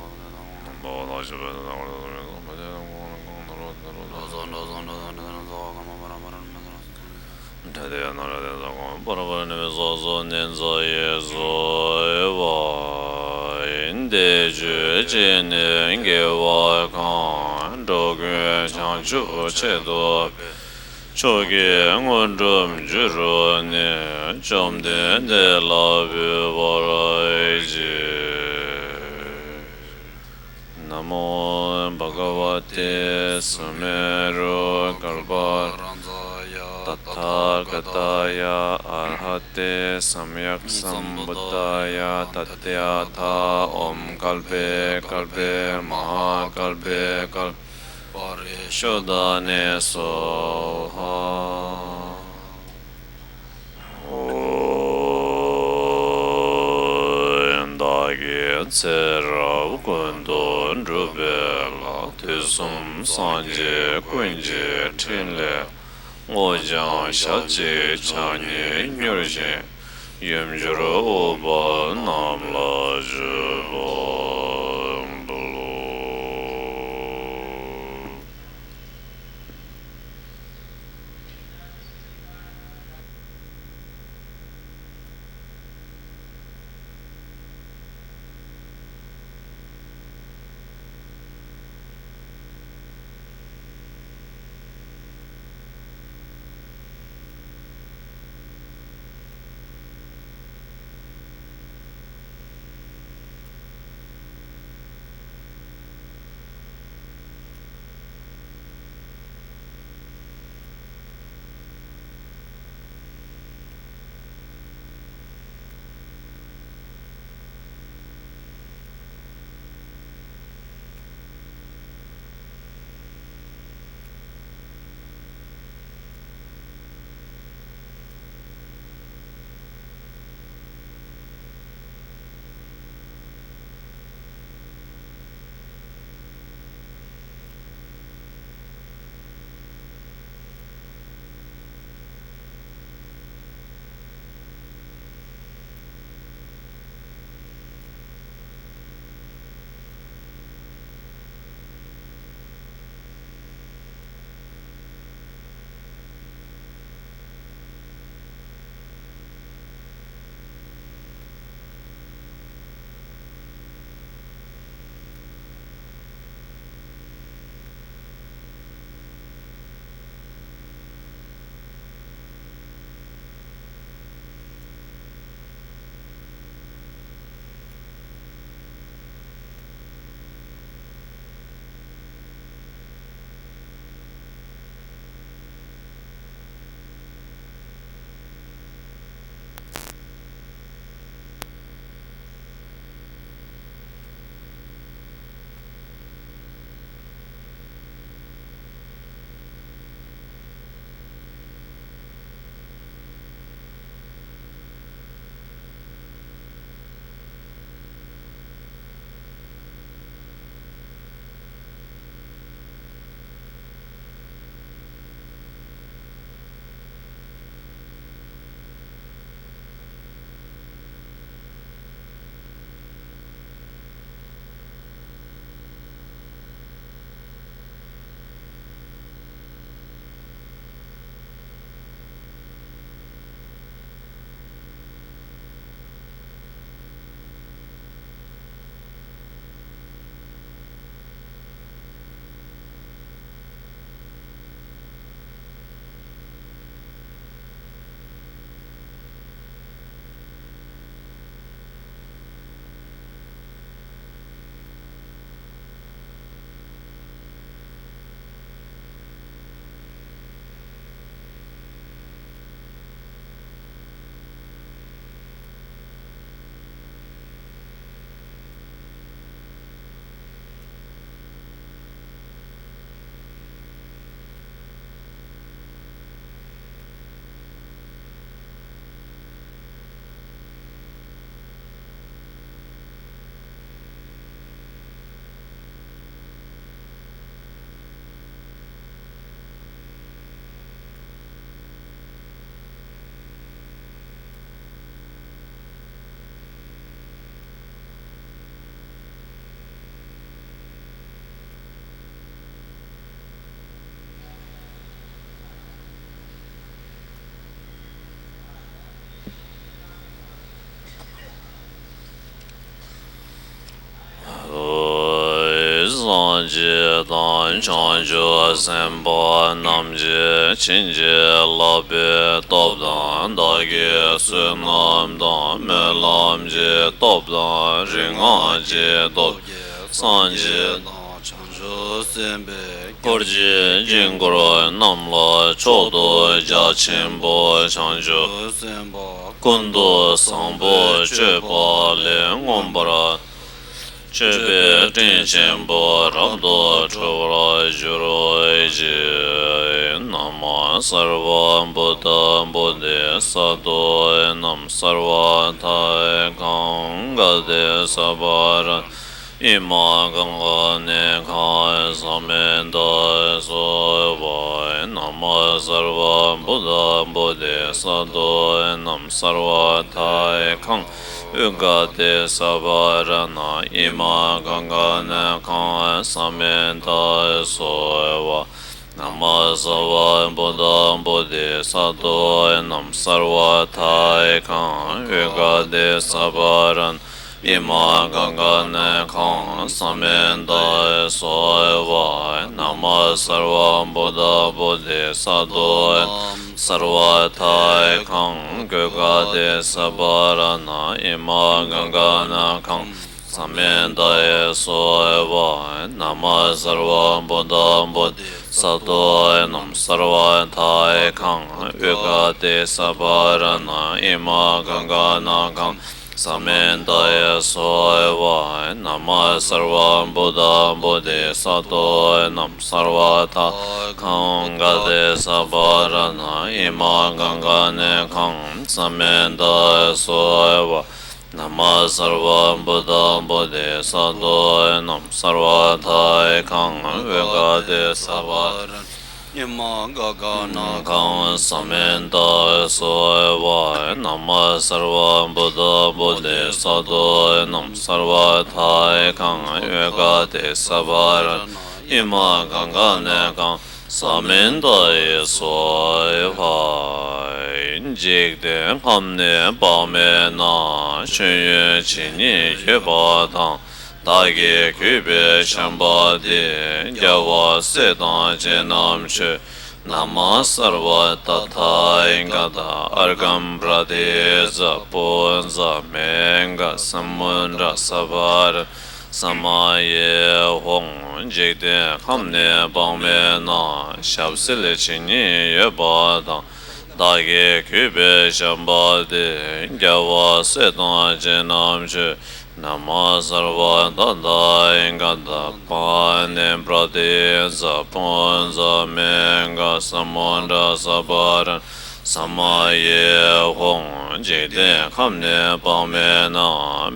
འདས་ཆོས་ཅན་ནི་དགེ་བ་གང་། འགྲོ་ཀུན་བྱང་ཆུབ་ཆེད་དུ་ཕྱོགས་ཀྱི་དངོས་གྲུབ་འབྱུང་བར་ནི། བཅོམ་ལྡན་འདས་ལ་འབུལ་བར་བགྱི། ན་མོ་བྷ་ག་ཝ་ཏེ་སུ་མེ་རུ་ཀལ་པ་ཏ་ཐཱ་ག་ཏཱ་ཡ། ཨར་ཧ་ཏེ་སམ་ཡཀ་སམ་བུད་དཱ་ཡ། ཏདྱ་ཐཱ། ཨོཾ་ཀལ་པེ་ཀལ་པེ་མ་ཧཱ་ཀལ་པེ་ཀལ་པ་རི་ཤོ་དྷ་ནི་སྭཱ་ཧཱ། བདག་གིས་ཚེ་རབས་ཀུན་ཏུ་བསྒྲུབས་པའི་ལྷ། དུས་གསུམ་སངས་རྒྱས་ཀུན་གྱི་ཕྲིན་ལས། བསྔོ་བ་ཞལ་གཅིག་ཕྱག་གཉིས་མྱུར་བཞེངས། ཡུམ་གྱུར་ཨུཏྤལ་རྣམས་ལ་བཞུགས་པ་འབུལ། རྗེས་དང་བྱང་ཆུབ་སེམས་དཔའ་རྣམས་ཀྱིས་བྱིན་གྱིས་བརླབས་པའི་སྟོབས་དང་། བདག་གིས་བསོད་ནམས་དང་སྨོན་ལམ་གྱི་སྟོབས་དང་། རིག་སྔགས་ཀྱི་སྟོབས་ཀྱིས་སངས་རྒྱས་དང་བྱང་ཆུབ་སེམས་དཔའི་འཁོར་གྱི་དཀྱིལ་འཁོར་རྣམས་ལ་མཆོག་ཏུ་རྒྱ་ཆེན་པོ་བྱང་ཆུབ་སེམས་དཔའ་ཀུན་ཏུ་བཟང་པོ་སྤྱོད་པ་ལས་མངོན་པར་སྤྱོད་པའི་སྤྲིན་ཆེན་པོ་རབ་ཏུ་འཕྲོ་བར་གྱུར་ཅིག། ན་མོ་སརྦ་བྷུ་ཏ་བོ་དྷི་ས་ཏྭ་ནམ་སརྦ་ཐཱ་ཡེ་ཁཾ་ག་ཏེ་སྦྷ་ར་ནཱ་ཨི་མ་ག་ག་ནེ་ཁཾ་ས་མེ་ཏཱ་ཡེ་སྭཱ་ཧཱ། ན་མོ་སརྦ་བྷུ་ཏ་བོ་དྷི་ས་ཏྭ་ནམ་སརྦ་ཐཱ་ཡེ་ཁཾ་ཨུ་ག་ཏེ་སྦྷ་ར་ནཱ་ཨི་མ་ག་ག་ནེ་ཁཾ་ས་མེ་ཏཱ་ཡེ་སྭཱ་ཧཱ། ན་མོ་སརྦ་བྷུ་ཏ་བོ་དྷི་ས་ཏྭ་ནམ་སརྦ་ཐཱ་ཡེ་ཁཾ་ཨུ་ག་ཏེ་སྦྷ་ར་ནཱ་ཨི་མ་ག་ག་ནེ་ཁཾ་ས་མེ་ཏཱ་ཡེ་སྭཱ་ཧཱ། ན་མོ་སརྦ་བྷུ་ཏ་བོ་དྷི་ས་ཏྭ་ནམ་སརྦ་ཐཱ་ཡེ་ཁཾ་ཨུ་ག་ཏེ་སྦྷ་ར་ནཱ་ཨི་མ་ག་ག་ནེ་ཁཾ་ས་མེ་ཏཱ་ཡེ་སྭཱ་ཧཱ། ན་མོ་སརྦ་བྷུ་ཏ་བོ་དྷི་ས་ཏྭ་ནམ་སརྦ་ཐཱ་ཡེ་ཁཾ་ཨུ་ག་ཏེ་སྦྷ་ར་ནཱ་ཨི་མ་ག་ག་ནེ་ཁཾ་ས་མེ་ཏཱ་ཡེ་སྭཱ་ཧཱ། ན་མོ་སརྦ་བྷུ་ཏ་བོ་དྷི་ས་ཏྭ་ནམ་སརྦ་ཐཱ་ཡེ་ཁཾ་ཨུ་ག་ཏེ་སྦྷ་ར་ནཱ་ཨི་མ་ག་ག་ནེ་ཁཾ་ས་མེ་ཏཱ་ཡེ་སྭཱ་ཧཱ། ན་མོ་སརྦ་བྷུ་ཏ་བོ་དྷི་ས་ཏྭ་ནམ་སརྦ་ཐཱ་ཡེ་ཁཾ་ཨུ་ག་ཏེ་སྦྷ་ར་ནཱ་ཨི་མ་ག་ག་ནེ་ཁཾ་ས་མེ་ཏཱ་ཡེ་སྭཱ་ཧཱ། ན་མོ་སརྦ་བྷུ་ཏ་བོ་དྷི་ས་ཏྭ་ནམ་སརྦ་ཐཱ་ཡེ་ཁཾ་ཨུ་ག་ཏེ་སྦྷ་ར་ནཱ་ཨི་མ་ག་ག་ནེ་ཁཾ་ས་མེ་ཏཱ་ཡེ་སྭཱ་ཧཱ། འཇིག་རྟེན་ཁམས་ནི་དཔག་མེད་ན། མཆོད་ཡོན་ཇི་སྙེད་ཡོད་པ་དང་། བདག་གིས་གུས་པས་བཤམས་པ་འདི། རྒྱལ་བ་སྲས་དང་བཅས་རྣམས་མཆོད། ན་མ་སརྦ་ཏ་ཐཱ་ག་ཏ་ཨརྒྷཾ་པྲ་ཏཱིཙྪ་པུཎྩ་མེ་གྷ་ས་མུདྲ་སྦྷ་ར་ནཱ་ས་མ་ཡེ་ཧཱུྃ། འཇིག་རྟེན་ཁམས་ནི་དཔག་མེད་ན། ཞབས་བསིལ་ཇི་སྙེད་ཡོད་པ་དང་། བདག་གིས་གུས་པས་བཤམས་པ་འདི། རྒྱལ་བ་སྲས་དང་བཅས་རྣམས་མཆོད། ན་མ་སརྦ་ཏ་ཐཱ་ག་ཏ་པཱ་ཎི་པྲ་ཏཱིཙྪ་པུཎྩ་མེ་གྷ་ས་མུདྲ་སྦྷ་ར་ནཱ་ས་མ་ཡེ་ཧཱུྃ། འཇིག་རྟེན་ཁམས་ནི་དཔག་མེད་ན།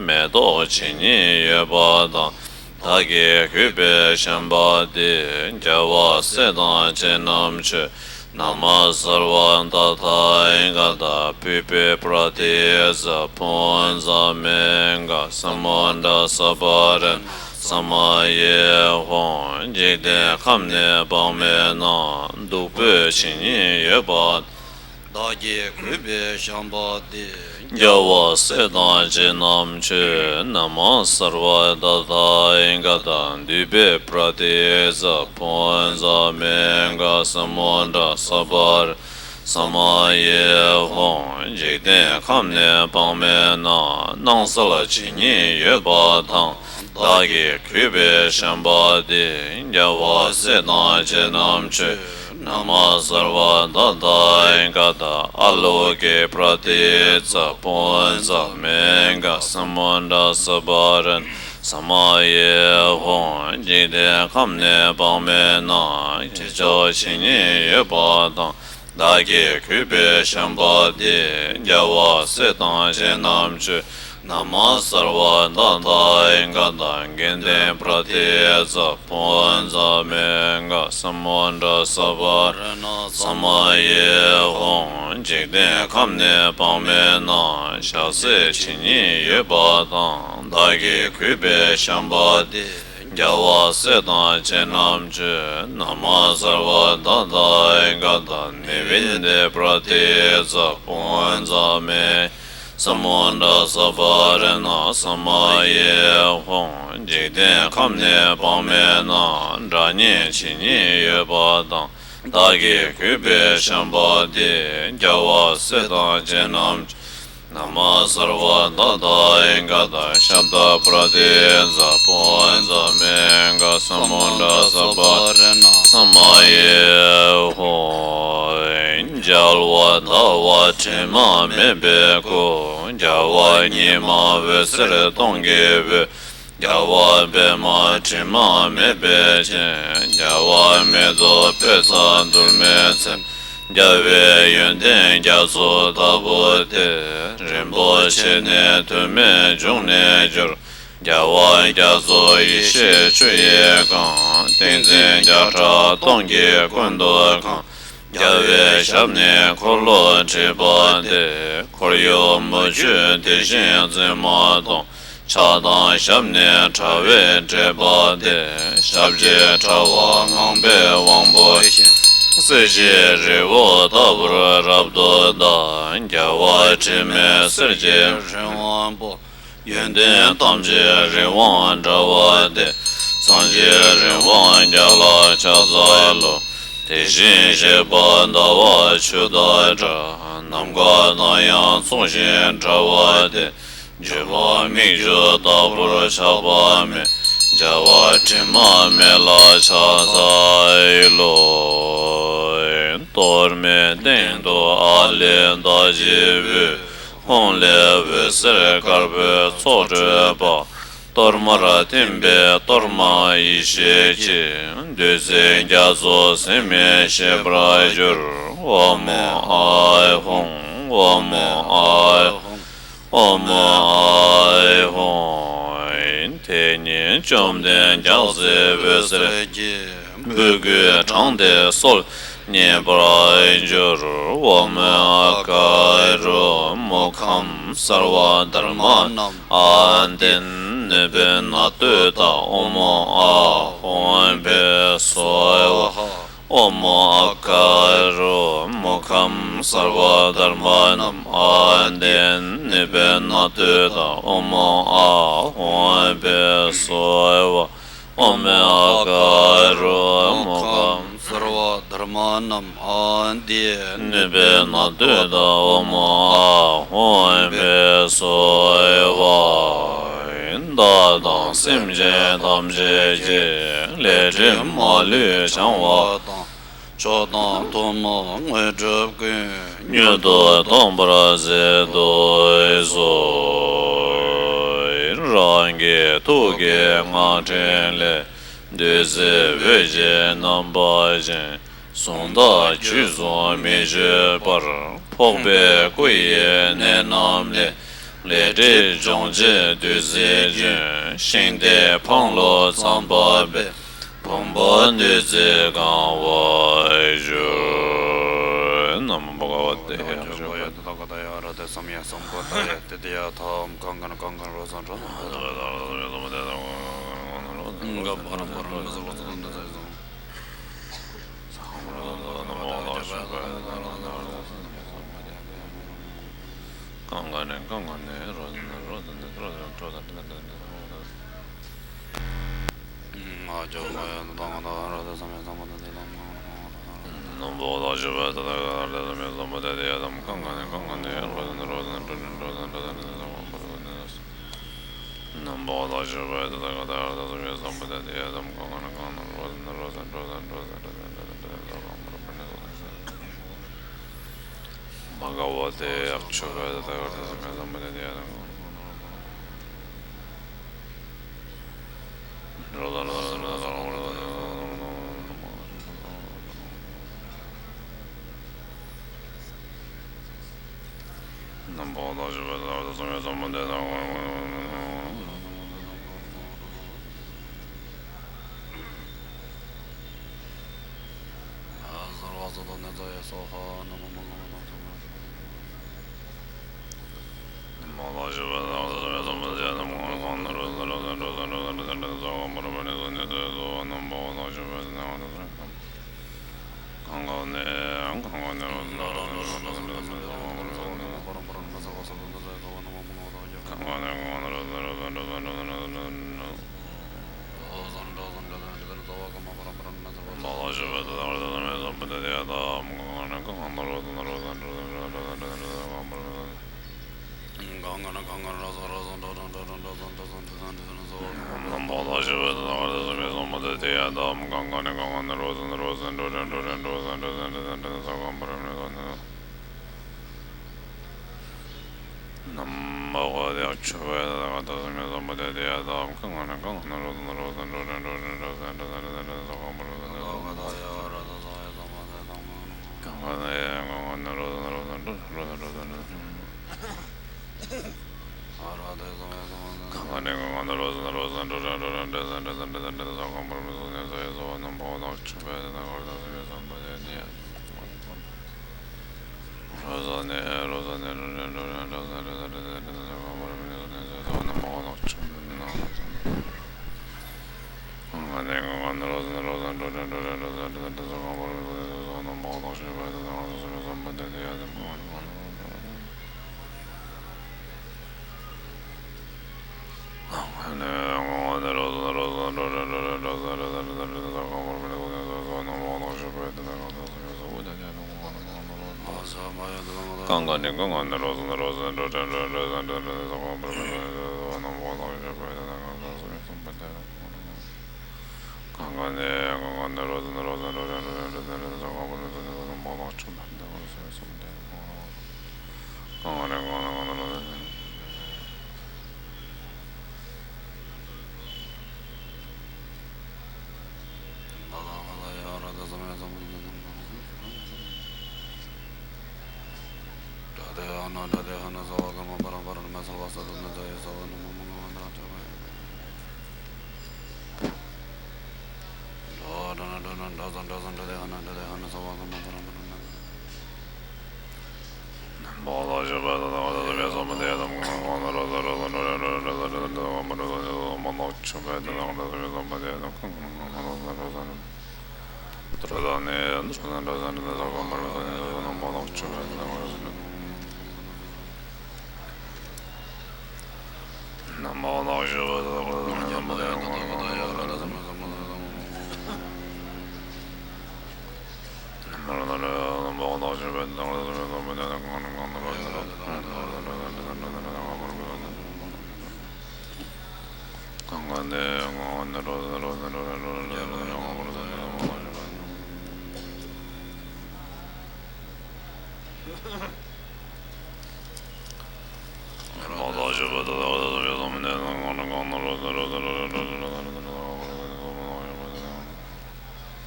མེ་ཏོག་ཇི་སྙེད་ཡོད་པ་དང་། བདག་གིས་གུས་པས་བཤམས་པ་འདི། རྒྱལ་བ་སྲས་དང་བཅས་རྣམས་མཆོད། ན་མ་སརྦ་ཏ་ཐཱ་ག་ཏ་པུཥྤེ་པྲ་ཏཱིཙྪ་པུཎྩ་མེ་གྷ་ས་མུདྲ་སྦྷ་ར་ནཱ་ས་མ་ཡེ་ཧཱུྃ། འཇིག་རྟེན་ཁམས་ནི་དཔག་མེད་ན། བདུག་སྤོས་ཇི་སྙེད་ཡོད་པ། བདག་གིས་གུས་པས་བཤམས་པ་འདི། རྒྱལ་བ་སྲས་དང་བཅས་རྣམས་མཆོད། ན་མ་སརྦ་ཏ་ཐཱ་ག་ཏ་དྷཱུ་པེ་པྲ་ཏཱིཙྪ་པུཎྩ་མེ་གྷ་ས་མུདྲ་སྦྷ་ར་ས་མ་ཡེ་ཧཱུྃ། འཇིག་རྟེན་ཁམས་ནི་དཔག་མེད་ན། སྣང་གསལ་ཇི་སྙེད་ཡོད་པ་དང་། བདག་གིས་གུས་པས་བཤམས་པ་འདི། རྒྱལ་བ་སྲས་དང་བཅས་རྣམས་མཆོད། ན་མ་སརྦ་ཏ་ཐཱ་ག་ཏ་ཨ་ལོ་ཀེ་པྲ་ཏཱིཙྪ་པུཎྩ་མེ་གྷ་ས་མུདྲ་སྦྷ་ར་ནཱ་ས་མ་ཡེ་ཧཱུྃ། འཇིག་རྟེན་ཁམས་ནི་དཔག་མེད་ན། ཁྱེད་ཅག་ཇི་སྙེད་ཡོད་པ་དང་། བདག་གིས་གུས་པས་བཤམས་པ་འདི། རྒྱལ་བ་སྲས་དང་བཅས་རྣམས་མཆོད། ན་མ་སརྦ་ཏ་ཐཱ་ག་ཏ་དགེ་འདུན་པྲ་ཏཱིཙྪ་པུཎྩ་མེ་གྷ་ས་མུདྲ་སྦྷ་ར་ནཱ་ས་མ་ཡེ་ཧཱུྃ། འཇིག་རྟེན་ཁམས་ནི་དཔག་མེད་ན། ཞལ་ཟས་ཇི་སྙེད་ཡོད་པ་དང་། བདག་གིས་གུས་པས་བཤམས་པ་འདི། རྒྱལ་བ་སྲས་དང་བཅས་རྣམས་མཆོད། ན་མ་སརྦ་ཏ་ཐཱ་ག་ཏ་ནི་བྷཱུ་ཏི་པྲ་ཏཱིཙྪ་པུཎྩ་མེ་ སམུདྡྷ་སརྦ་རི་ཎ་ས་མ་ཡེ་ཧཱུྃ། འཇིག་རྟེན་ཁམས་ནི་དཔག་མེད་ན། དགྲ་གཉེན་ཇི་སྙེད་ཡོད་པ་དང་། བདག་གིས་གུས་པས་བཤམས་པ་དེ། རྒྱལ་བ་སྲས་དང་བཅས་རྣམས་ཀྱིས། ན་མ་སརྦ་ད་ཏ་ཨི་ཀ་ཏ་ཤབྡ་པྲ་ཏཱིཙྪ། བཛྲ་མེ་ཀ་སྨུདྡྷ་སརྦ་རི་ཎ་ས་མ་ཡེ་ཧཱུྃ། རྒྱལ་བ་ཟླ་བ་དྲི་མ་མེད་པའི་སྐུ། རྒྱལ་བ་ཉི་མ་འོད་ཟེར་སྟོང་གི་འོད། རྒྱལ་བ་པདྨ་དྲི་མ་མེད་པའི་སྤྱན། རྒྱལ་བ་མེ་ཏོག་པད་ཚལ་དུར་མའི་ཚལ། རྒྱལ་བའི་ཡོན་ཏན་རྒྱ་མཚོ་ལྟ་བུ་སྟེ། རིན་པོ་ཆེ་ནི་དུ་མའི་འབྱུང་གནས་གྱུར། རྒྱལ་བ་རྒྱ་མཚོ་ཡེ་ཤེས་ཆུ་ཡིས་གང་། ཏིང་འཛིན་བརྒྱ་ཕྲག་སྟོང་གིས་ཀུན་ཏུ་གང་། རྒྱལ་བའི་ཞབས་ནི་འཁོར་ལོ་བྲིས་པ་སྟེ། འཁོར་ཡུག་མུ་ཁྱུད་དེ་བཞིན་རྩིབས་མ་སྟོང་། ཕྱག་དང་ཞབས་ནི་དྲ་བས་སྤྲས་པ་སྟེ། ཞབས་ཀྱི་དྲ་བ་ངང་པའི་དབང་པོ་ཅན། སྲིད་ཞིའི་རི་བོ་ལྟ་བུར་རབ་ཏུ་བརྡལ། རྒྱལ་བ་དྲི་མེད་གསེར་གྱི་རི་དབང་པོ། ཡོན་ཏན་ཐམས་ཅད་རི་དབང་འདྲ་བ་སྟེ། སངས་རྒྱས་རི་དབང་རྒྱ་ལ་ཕྱག་འཚལ་ལོ། དེ་བཞིན་གཤེགས་པ་ཟླ་བ་ཆུ་དང་འདྲ། ནམ་མཁའ་དང་ཡང་མཚུངས་ཤིང་འདྲ་བ་སྟེ། བརྗོད་པ་སྨིག་རྒྱུ་ལྟ་བུར་ཆགས་པ་མེད། རྒྱལ་བ་དྲི་མ་མེད་ལ་ཕྱག་འཚལ་ལོ། གཏོར་མའི་སྟེང་དུ་ཨ་ལས་ཟླ་བཞིན་འོད། ཧཱུྃ་ལས་འོད་ཟེར་དཀར་པོའི་ཚོགས་འཕྲོས་པ། གཏོར་མར་ཐིམ་པས་གཏོར་མ་ཡེ་ཤེས་ཀྱི། བདུད་རྩི་རྒྱ་མཚོ་ཟད་མི་ཤེས་པར་གྱུར། ཨོཾ་ཨཱཿཧཱུྃ། ཨོཾ་ཨཱཿཧཱུྃ། ཨོཾ་ཨཱཿཧཱུྃ། དེ་ཉིད་བཅོམ་ལྡན་རྒྱལ་སྲས་འོད་ཟེར་གྱིས། སྤུ་གུའི་བྲང་དེ་སོལ་མཉེས་པར་གྱུར། ཨོཾ་ཨ་ཀ་རུ་མུ་ཁཾ་སརྦ་དྷརྨཱ་ནཾ་ཨཱ་ཏིན་ནིབ་པཱ་ན་ཏུཏྟ། ཨོཾ་ཨཱཿཧཱུྃ་ཨཾ་བྷཻ་སྭཱ་ཧཱ། ཨོཾ་ཨ་ཀ་རུ་མུ་ཁཾ་སརྦ་དྷརྨཱ་ནཾ་ཨཱ་ཏིན་ནིབ་པཱ་ན་ཏུཏྟ། ཨོཾ་ཨཱཿཧཱུྃ་ཨཾ་བྷཻ་སྭཱ་ཧཱ། ཨོཾ་ཨ་ཀ་རུ་མུ་ཁཾ་སརྦ་དྷརྨཱ་ནཾ་ཨཱ་ཏིན་ནིབ་པཱ་ན་ཏུཏྟ། ཨོཾ་ཨཱཿཧཱུྃ་ཨཾ་བྷཻ་སྭཱ་ཧཱ། བདག་དང་སེམས་ཅན་ཐམས་ཅད་ཀྱི། ལས་སྒྲིབ་མ་ལུས་བྱང་བ་དང་། མཆོག་དང་ཐུན་མོང་དངོས་གྲུབ་ཀུན། མྱུར་དུ་ཐོབ་པར་མཛད་དུ་གསོལ། རང་གི་ཐུགས་ཀྱི་སྔགས་ཕྲེང་ལས། བདུད་རྩི་འོད་ཀྱི་རྣམ་པ་ཅན། གཟུངས་ཐག་ཆོད་གསུམ་མི་ཆོད་པར། ཕོག་པའི་སྐུ་ཡི་གནས་རྣམས་ལས། ལས་སྒྲིབ་སྦྱོང་བྱེད་བདུད་རྩིའི་རྒྱུན། ཤིང་རྟའི་འཕང་ལོ་ཙམ་པ་སྦེ། བུམ་པ་བདུད་རྩིས་གང་བར་གྱུར། ནམོ་བྷ་ག་བ་ཏེ། བྷ་ག་བ་ཏེ། ཨ་ཆོ་བ་ཏེ།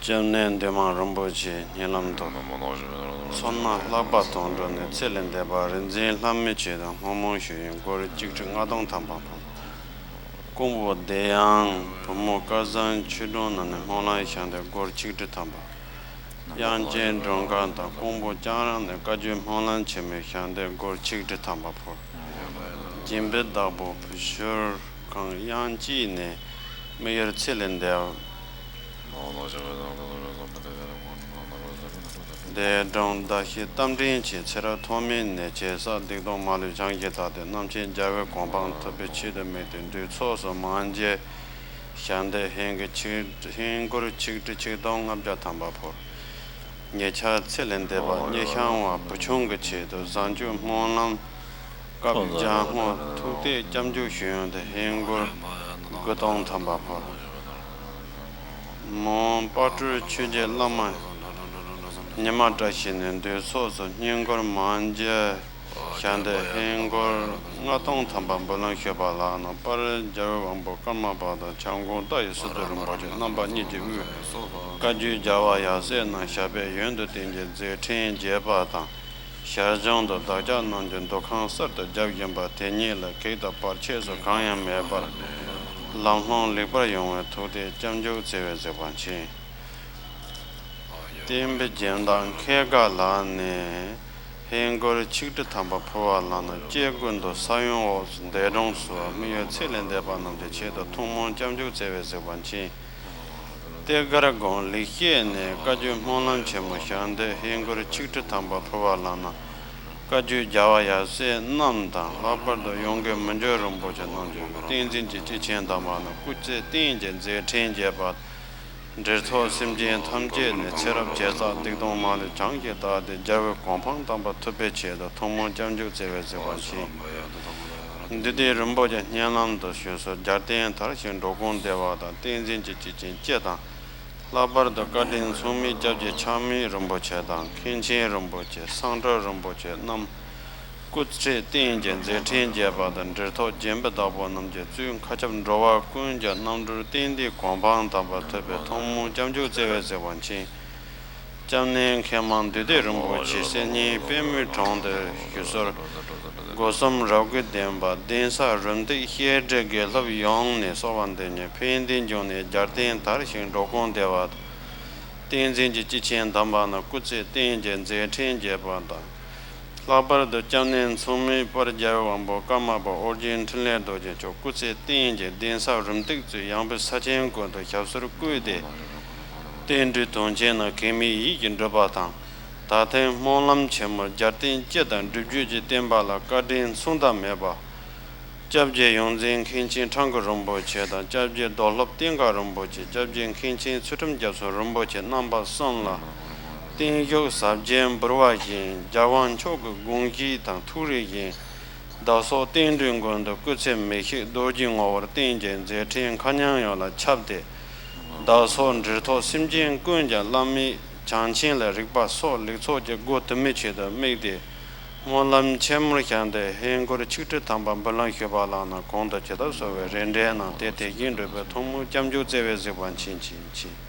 སྐྱབས་གནས་འདུས་མང་རིན་པོ་ཆེའི་ཉེ་ལམ་དུ། མཚོ་སྣ་ལྷག་པ་དང་འགྲོགས་ནས་ཚེ་ལས་འདས་པ་རིག་འཛིན་ལྷ་མིའི་ཆེད་དུ་སྔོན་མོ་ཞུ་ཡིན། སྒོར་ཆིག་ཁྲི་ལྔ་སྟོང་ཐམ་པ་ཕུལ། ཀོང་པོ་བདེ་དབྱངས་བུ་མོ་སྐལ་བཟང་ཆོས་སྒྲོན་ནང་ནས་སྨོན་ལམ་ཞལ་འདེབས་སྒོར་ཆིག་ཁྲི་ཐམ་པ། དབྱངས་ཅན་སྒྲོལ་དཀར་དང་ཀོང་པོ་ལྕང་ར་ནས་བཀའ་བརྒྱུད་སྨོན་ལམ་ཆེན་མོའི་ཞལ་འདེབས་སྒོར་ཆིག་ཁྲི་ཐམ་པ་ཕུལ། སྦྱིན་པའི་བདག་པོ་བུ་ཤུར་ཁང་དབྱངས་སྐྱིད་ནས་དམིགས་ཡུལ་ཚེ་ལས་འདས། འདས་གྲོངས་ཟླ་ཤེལ་རྟ་མགྲིན་གྱིས་ཚེ་རབས་ཐོག་མའི་ནད་བྱེད་ས་སྡིག་ལྟུང་མ་ལུས་བྱང་ཞིང་དག་སྟེ་རྣམ་མཁྱེན་རྒྱལ་བའི་གོ་འཕང་ཐོབ་པའི་ཆེད་དུ་དམིགས་ཏེ་འདུས་ཚོགས་སུ་མང་འགྱེད་ཞལ་འདེབས་ཧིན་གྱི་ཆིག་ཧིན་སྒོར་ཆིག་ཁྲི་ཆིག་སྟོང་ལྔ་བརྒྱ་ཐམ་པ་ཕུལ། ཉེ་ཆར་ཚེ་ལས་འདས་པ་སྙེ་ཤང་བ་བུ་ཆུང་གི་ཆེད་དུ་བཟང་སྤྱོད་སྨོན་ལམ་སྐབས་ལྗང་སྔོ་ཐུགས་གཏད་སྐྱབས་འཇུག་ཞུ་ཡོན་དུ་ཧིན་སྒོར་དགུ་སྟོང་ཐམ་པ་ཕུལ། མོན་དཔལ་སྤྲུལ་ཆོས་རྗེ་བླ་མ་ཉི་མ་བཀྲ་ཤིས་ནས་འདུས་ཚོགས་སུ་སྙིང་སྒོར་མང་འགྱེད་ཞལ་འདེབས་ཧིན་སྒོར་ལྔ་སྟོང་ཐམ་པ་འབུལ་ལམ་ཞུས་པ་ལགས་ན། དཔལ་རྒྱལ་བའི་དབང་པོ་ཀརྨ་པ་དང་བྱམས་མགོན་ཏཱ་ཡི་སི་ཏུ་རིན་པོ་ཆེ་རྣམ་པ་གཉིས་ཀྱིས་དབུས་བཀའ་བརྒྱུད་རྒྱལ་བ་ཡབ་སྲས་རྣམས་ཞབས་པད་ཡུན་དུ་བརྟན་ཅིང་མཛད་འཕྲིན་རྒྱས་པ་དང་། ཞར་བྱུང་དུ་བདག་ཅག་རྣམས་ཀྱི་འདུ་ཁང་གསར་དུ་བརྒྱབ་བཞིན་པ་དེ་ཉིད་ལ་གེགས་དང་བར་ཆད་སོགས་གང་ཡང་མེད་པར་ལམ་ལྷོང་ལེགས་པར་ཡོང་བའི་ཐུགས་གཏད་སྐྱབས་འཇུག་བྱེད་པའི་གཟིགས་པ་མཆིས། བསྟན་པའི་སྦྱིན་བདག་མཁས་དགའ་ལགས་ནས་ཧིན་སྒོར་ཆིག་ཁྲི་ཐམ་པ་ཕུལ་བ་ལགས་ན། སྐྱེ་དགུ་མདོ་ས་ཡོམ་འོག་ཏུ་འདས་གྲོངས་སུ་དམིགས་ཡུལ་ཚེ་ལས་འདས་པ་རྣམས་ཀྱི་ཆེད་དུ་ཐུགས་སྨོན་སྐྱབས་འཇུག་བྱེད་པའི་གཟིགས་པ་མཆིས། གཏེར་སྒར་དགོན་ལེགས་བཤད་ནས་བཀའ་བརྒྱུད་སྨོན་ལམ་ཆེན་མོ་ཞལ་འདེབས་ཧིན་སྒོར་ཆིག་ཁྲི་ཐམ་པ་ཕུལ་བ་ལགས་ན། བཀའ་བརྒྱུད་རྒྱལ་བ་ཡབ་སྲས་རྣམས་དང་ལྷག་པར་དུ་ཡོངས་དགེ་མི་འགྱུར་རིན་པོ་ཆེ་རྣམས་ཀྱི་བསྟན་འཛིན་གྱི་སྐྱེས་ཆེན་དམ་པ་རྣམས་སྐུ་ཚེ་བརྟན་ཅིང་མཛད་འཕྲིན་རྒྱས་པ། འབྲེལ་ཐོགས་སེམས་ཅན་ཐམས་ཅད་ནས་ཚེ་རབས་བྱས་བསགས་སྡིག་ལྟུང་མ་ལུས་བྱང་ཞིང་དག་སྟེ་རྒྱལ་བའི་གོ་འཕང་དམ་པ་ཐོབ་པའི་ཆེད་དུ་ཐུན་མོང་སྐྱབས་འཇུག་བརྩེ་བས་གཟིགས་པར་མཆི། འདུས་སྡེ་རིན་པོ་ཆེ་བརྙན་ལམ་དུ་ཞུགས་སོ། རྒྱལ་བསྟན་དར་ཞིང་འགྲོ་ཀུན་བདེ་བ་དང་། བསྟན་འཛིན་གྱི་སྐྱེས་ཆེན་སྤྱི་དང་། ལྷག་པར་དུ་བཀའ་དྲིན་མཚུངས་མེད་སྐྱབས་རྗེ་ཆགས་མེད་རིན་པོ་ཆེ་དང་། མཁན་ཆེན་རིན་པོ་ཆེ། སངས་དྲག་རིན་པོ་ཆེ་རྣམས་སྐུ་ཚེ་བསྟན་རྒྱས་མཛད་འཕྲིན་རྒྱས་པ་དང་། འབྲེལ་ཐོགས་རྒྱན་པའི་བདག་པོ་རྣམས་ཀྱི་གཙོས་མཁའ་ཁྱབ་འགྲོ་བ་ཀུན་གྱི་རྣམ་གྲོལ་གཏན་བདེའི་གོ་འཕང་དམ་པ་ཐོབ་པའི་ཐུན་མོང་སྐྱབས་འཇུག་བརྩེ་བས་གཟིགས་པར་མཆི། སྐྱབས་གནས་མཁས་མང་འདུས་སྡེ་རིན་པོ་ཆེ་གསེར་རྙིང་པད་མོའི་གྲོང་དུ་བཞུགས་སོ། སྒོ་གསུམ་རབ་དགའི་བདེན་པ་གདན་ས་རུམ་བཏེག་བཤད་སྒྲའི་དགེ་སློབ་ཡོངས་ནས་གསོལ་བ་འདེབས་ནས། ཕན་བདེའི་འབྱུང་གནས་རྒྱལ་བསྟན་དར་ཞིང་འགྲོ་ཀུན་བདེ་བ་དང་། བསྟན་འཛིན་གྱི་སྐྱེས་ཆེན་དམ་པ་རྣམས་སྐུ་ཚེ་བསྟན་རྒྱས་མཛད་འཕྲིན་རྒྱས་པ་དང་། ལྷག་པར་དུ་སྐྱབས་གནས་མཚུངས་མེད་དཔལ་རྒྱལ་བའི་དབང་པོ་ཀརྨ་པ་ཨོ་རྒྱན་འཕྲིན་ལས་རྡོ་རྗེ་མཆོག་སྐུ་ཚེ་བསྟན་རྒྱས་གདན་ས་རུམ་བཏེག་གཙོས་ཡངས་པའི་ས་ཆེན་ཀུན་ཏུ་ཞབས་སོར་བཀོད་དེ། བསྟན་འགྲོའི་དོན་ཆེན་རྣམས་གེགས་མེད་ཡིད་ཀྱིས་འགྲུབ་པ་དང་། ད་ཐེངས་སྨོན་ལམ་ཆེན་མོར་རྒྱལ་བསྟན་སྤྱི་དང་སྒྲུབ་བརྒྱུད་ཀྱི་བསྟན་པ་ལ་བཀའ་དྲིན་མཚུངས་ཟླ་མེད་པ། སྐྱབས་རྗེ་ཡོངས་འཛིན་མཁན་ཆེན་ཁྲ་འགུ་རིན་པོ་ཆེ་དང་། སྐྱབས་རྗེ་རྡོར་སློབ་བསྟན་དགའ་རིན་པོ་ཆེ། སྐྱབས་རྗེ་མཁན་ཆེན་ཚུལ་ཁྲིམས་རྒྱ་མཚོ་རིན་པོ་ཆེ་རྣམ་པ་གསུམ་ལ་བརྟན་བཞུགས་ཟབ་རྒྱས་འབུལ་བ་བཞིན། རྒྱལ་དབང་མཆོག་གི་དགོངས་གཞི་དང་ཐུགས་རེ་བཞིན། བདག་སོགས་བསྟན་འགྲོའི་མགོན་དུ་སྐུ་ཚེ་མི་ཤིགས་རྡོ་རྗེའི་ངོ་བོར་བསྟན་རྒྱས་མཛད་འཕྲིན་མཁའ་མཉམ་ཡོངས་ལ་ཁྱབ་སྟེ། བདག་སོགས་འབྲེལ་ཐོགས་སེམས་ཅན་ཀུན་གྱི་བླ་མེད་བྱང་ཆེན་ལ་རིག་པ་སོགས་ལེགས་ཚོགས་ཀྱི་སྒོ་དུ་མའི་ཆེད་དུ་དམིགས་ཏེ། སྨོན་ལམ་ཆེན་མོར་བྱོན་ཏེ་ཧིན་སྒོར་ཆིག་ཁྲི་ཐམ་པ་འབུལ་ལམ་ཞུས་པ་ལགས་ན། གོང་དུ་ཇི་ལྟར་གསོལ་བའི་རེ་འབྲས་རྣམས་དེ་དེ་བཞིན་འགྲུབ་པའི་ཐུན་མོང་སྐྱབས་འཇུག་བརྩེ་བས་གཟིགས་པར་མཆིས་མཆིས་མཆིས།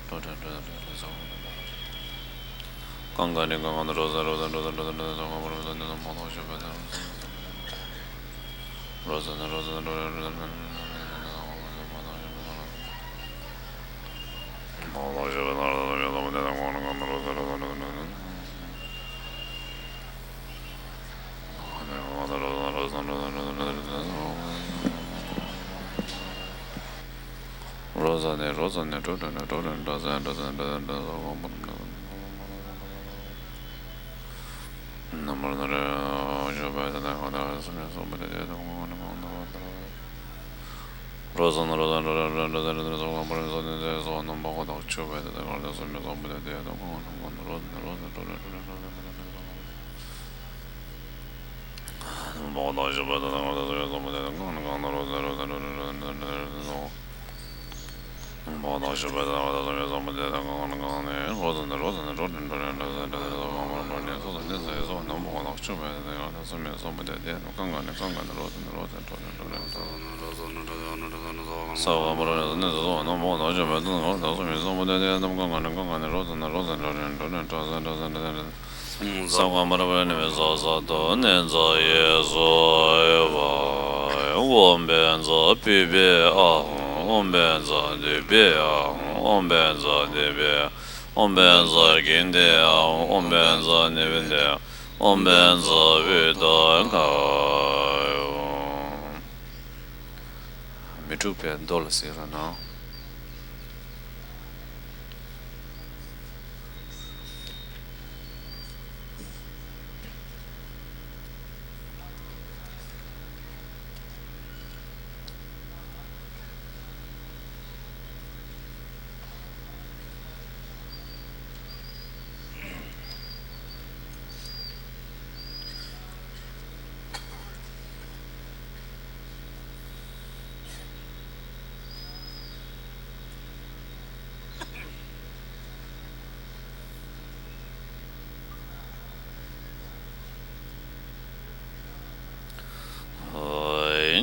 མི་འཁྲུགས་པའི་མདོ་ལ་གཟིགས་རོགས་གནང་།